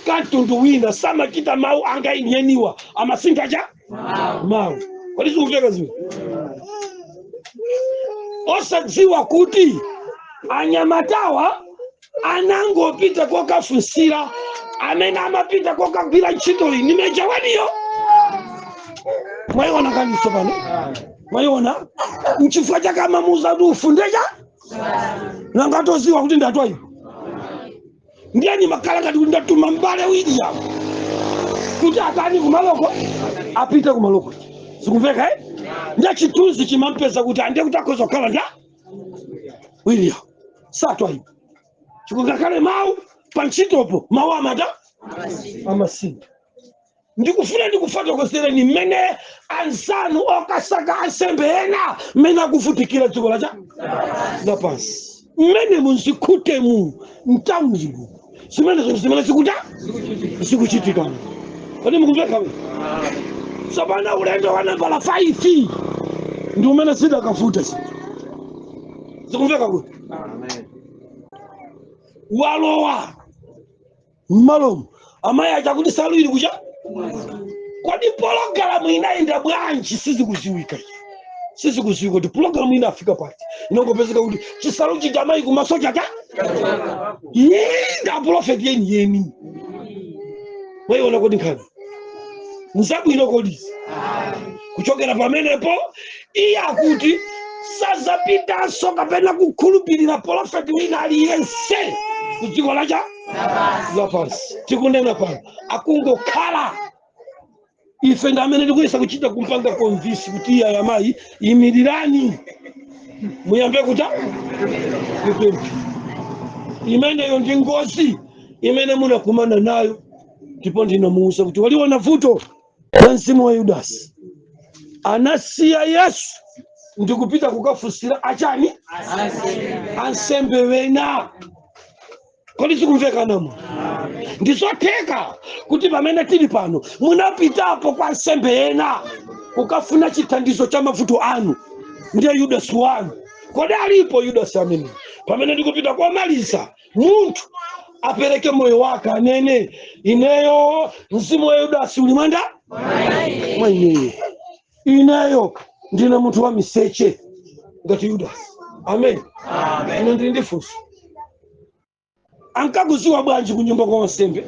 kamtundu wina, samachita mawu anga inyeniwa, amasintha cha mawu. Kodi zikumveka zimwe? Osadziwa kuti anyamatawa anangopita kokafunsira, amene amapita kokagwira ntchito iyi ni major 1yo. Mwayiona kaniso pano? Mwayiona? Nchifukwa chake amamuuza kuti ufundecha nangatoziwa kuti ndatwayi. Ndiyani makhala ngati kuti ndatuma mbale William kuti atani kumaloko, apite kumaloko. Zikumveka, eh? Ndiye chithunzi chimampeza kuti andiye kuti akhoza kukhala nda William satwayi, chikungakhale mawu pa ntchitopo, mawu amata amasinda. Ndikufuna ndikufotokozereni mmene anzanu okasaka ansembe ena mmene akuvutikira dziko lacha lapansi, mmene munzikhutemu mtaunimu, zimene zinthu zimene zikuta zikuchitikana. Kodi mukumveka? Tsopano ulendo wa nambala 5 ndi umene zidakavuta zinthu. Zikumveka kuti walowa mmalomo, amayi aja kuti salu ili kucha. Kodi pologalamu inayenda bwanji? Sizikuziwika, sizikuziwika kuti pologalamu inafika pati. Inongopezeka kuti chisalu chija amayi kumaso chacha nda profeti yeni yeni. Mwayiona? Kodi nkhani nzabwino? Kodi kuchokera pamenepo iye akuti sazapitanso kapena kukhulupirira profeti wina aliyense ku dziko lacha lapansi. Tikunena pano akungokhala. Ife ndi amene tikuyesa kuchita kumpanga convince kuti iya yamayi, imirirani muyambe kuta kupempha. Imeneyo ndi ngozi imene munakumana nayo. Ndipo ndinamuwuza kuti waliona vuto la mzimu wa Yudasi, anasiya Yesu ndikupita kukafunsira achani ansembe wena. Kodi sikumveka namo? Ndizotheka kuti pamene tili pano munapitapo kwa nsembe ena kukafuna chithandizo cha mavuto anu, ndiye Yudasi wanu. Kodi alipo Yudasi amene pamene ndikupita komaliza, munthu Apereke moyo wake, anene, "Ineyo mzimu wa Yudasi uli mwanda mwa ineyo. Ineyo ndine munthu wa miseche ngati Yudasi." Amen. Ine ndili ndi funso: ankakuziwa bwanji kunyumba kwa wansembe?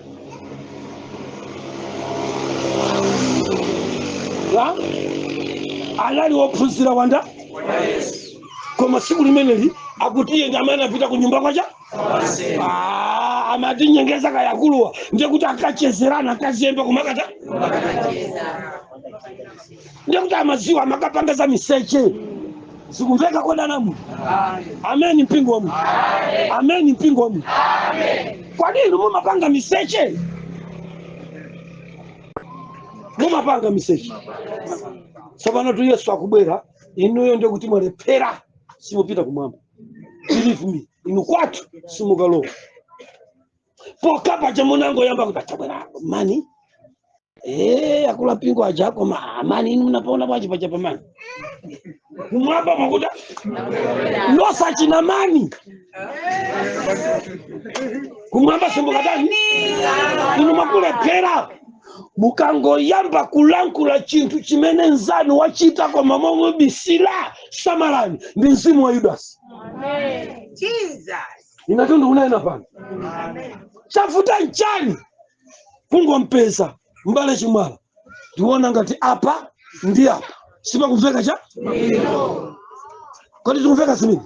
La? Anali wophunzira wanda, koma tsiku limeneli akuti iye ndi amene anapita ku nyumba kwacha. Ah, amatinyengeza kayakuluwa, ndiye kuti akachezerana, akazemba kumakata, ndiye kuti amaziwa amakapanga za miseche. Zikumveka kodanamu? Ameni, mpingo wa Mulungu. Ameni, mpingo wa Mulungu. Kwa nini mumapanga miseche? Mumapanga miseche. Tsopano tu Yesu akubwera, inuyo ndiye kuti mwalephera, simupita kumwamba. Believe me, inu kwathu simukalowa. Pokapa chamunangoyamba kuti achabwera mani, akula mpingo aja, koma amani inu munapaona bwanji paja pamani kumwamba mwakuta losa china mani kumwamba simbukatani. Inu mwakulephera. Mukangoyamba kulankhula chinthu chimene nzanu wachita koma momubisira, samalani, ndi mzimu wa Yudasi. Inatu ndikunena pano, chavuta nchani kungompeza mbale Chimwala? Ndiona ngati apa ndi apa sipakumveka cha kodi tikumveka zimene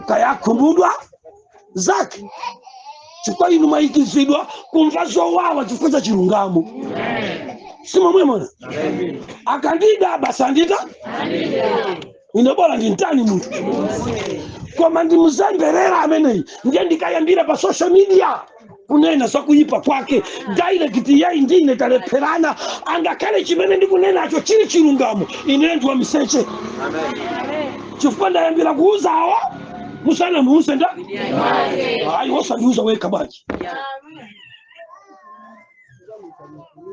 kayakhumudwa zake, chifukwa inu mwayikizidwa kumva zowawa chifukwa cha chilungamo. Simomwe mona akandida basi andita ine, bora ndintani munthu, koma ndimuzemberera ameneyi, ndiye ndikayambira pa social media kunena zakuyipa kwake direct. Yeyi, ndine talepherana, angakhale chimene ndikunenacho chili chilungamo. Ine ndi wamiseche chifukwa ndayambira kuuzawo musanamuuze nda. Ayi, wosandiuza wekha bwanji?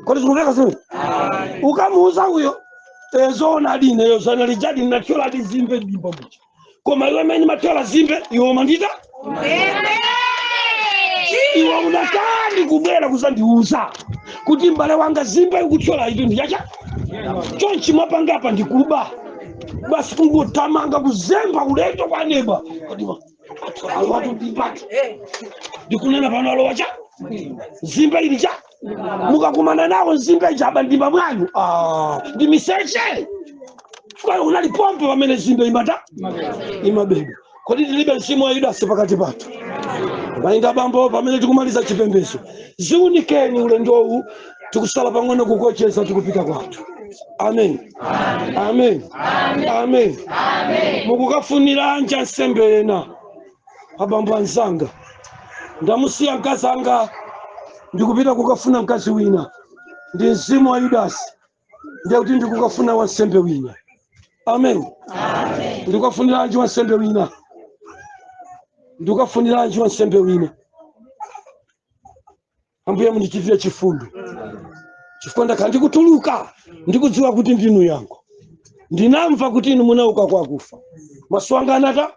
Kodi zikumveka zimene ukamuuza uyo? Ezoona adineyo zana lijadi nathyola adi zimbe dimba muja, koma iwe mene mathyola zimbe, iwe umandita, iwe unatani kubwera kuzandiuza kuti mbale wanga zimbe ikuthyola itu ndichacha chonchi mwapangapa ndikuba? Basi kungotamanga kuzemba ulendo kwa neba, kodi watu ndimbatu ndikunena pano alowa cha zimbe ili cha mukakumana nawo nzimbe ijaba ndimba mwanu. Ah, ndi miseche kwa unalipompa pamene zimbe imata imabeba. Kodi tilibe mzimu wa Yudasi pakati pathu? Mayinda bambo, pamene tikumaliza chipembedzo, ziunikeni ulendowu, tikusala pang'ono kukocheza, tikupita kwathu. Amen, amen, amen. Mukukafunira nsembe ena, abambo anzanga, ndamusiya mkazi anga, ndikupita kukafuna mkazi wina, ndi mzimu wa Yudasi. Ndiye kuti ndikukafuna wansembe wina. Amen. Ndikukafuniranji wansembe wina? Ndikukafuniranji wansembe wina? Ambuye mundichitire chifundo, chifukwa ndakhala ndikutuluka, ndikudziwa kuti ndinu yango. Ndinamva kuti inu munauka kwa akufa, maso anga anata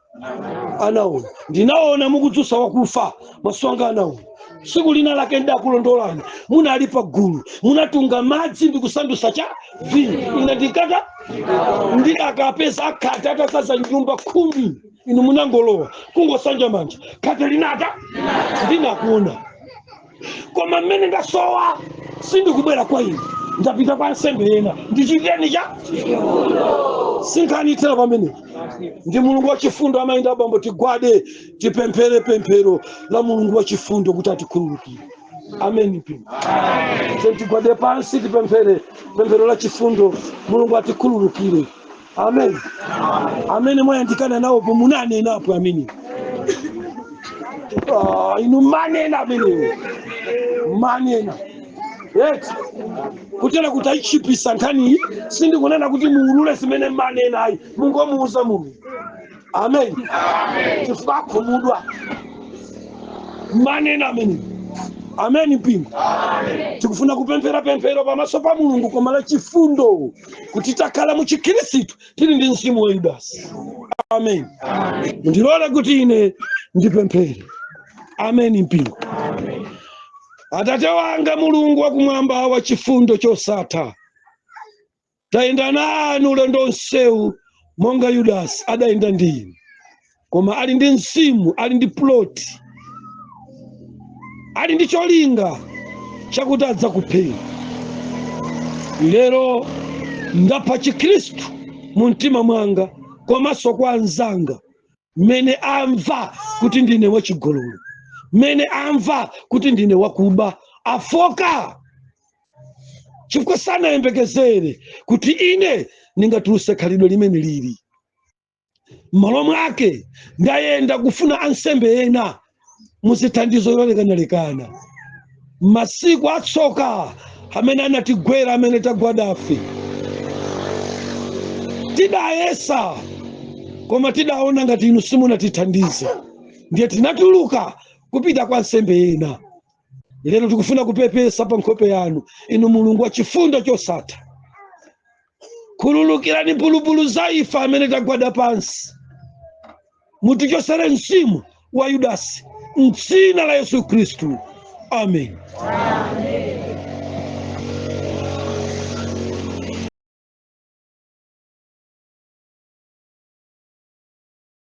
anaona. Ndinaona mukudzutsa wakufa, maso anga anaona. Tsiku lina lake ndakulondolani, munali pa gulu, munatunga madzi ndikusandutsa cha vinyo. Ine ndikata ndidakapeza akhate atasaza nyumba 10, inu munangolowa kungosanja manja, khate linata ndinakuona. Koma mmene ndasowa, sindikubwera kwa inu, ndapita kwa nsembe ena. Ndichiteni cha sinkhanithera pamenepo. Ndi Mulungu wachifundo. Amayinda abambo, tigwade tipemphere pemphero la Mulungu wachifundo kuti atikhululukire. Amen. Mpingo, tigwade pansi tipemphere pemphero la chifundo, Mulungu atikhululukire. Amen. Amene mwayandikana nawopo munanenapo amene. Ah, inu manena amenewo, manena eti kutera kuti ayichipisa nkhaniyi. Sindikunena kuti muulule zimene manena, ayi, mungomuuza Mulungu. Amen, chifukwa akhumudwa manena amenewo. Amen. Mpingo, tikufuna kupemphera pemphero pamaso pa Mulungu, koma la chifundo, kuti takhala mu Chikhristu tili ndi mzimu wa Yudasi. Amen. Ndilole kuti ine ndipemphere. Amen. Mpingo. Atate wanga Mulungu wakumwamba wa chifundo chosatha, tayenda nanu ulendo onsewu monga Yudasi adayenda ndi inu, koma ali ndi mzimu, ali ndi ploti, ali ndi cholinga chakuti adzakupheni. Lero ndapha Chikhristu mu mtima mwanga komanso kwa anzanga, mmene amva kuti ndine wachigololo, mmene amva kuti ndine wakuba, afoka chifukwa sanayembekezere kuti ine ndingatuluse khalidwe limene lili. M'malo mwake ndayenda kufuna ansembe ena muzithandizo yolekanalekana. Masiku atsoka amene anatigwera, amene tagwadafe, tidayesa koma tidaona ngati inu simunatithandize, ndiye tinatuluka kupita kwa nsembe ena. Lero tikufuna kupepesa pa nkhope yanu, inu Mulungu wa chifundo chosatha. Khululukirani mphulupulu za ife amene tagwada pansi, mutichosere mzimu wa Yudasi mdzina la Yesu Khristu, amen.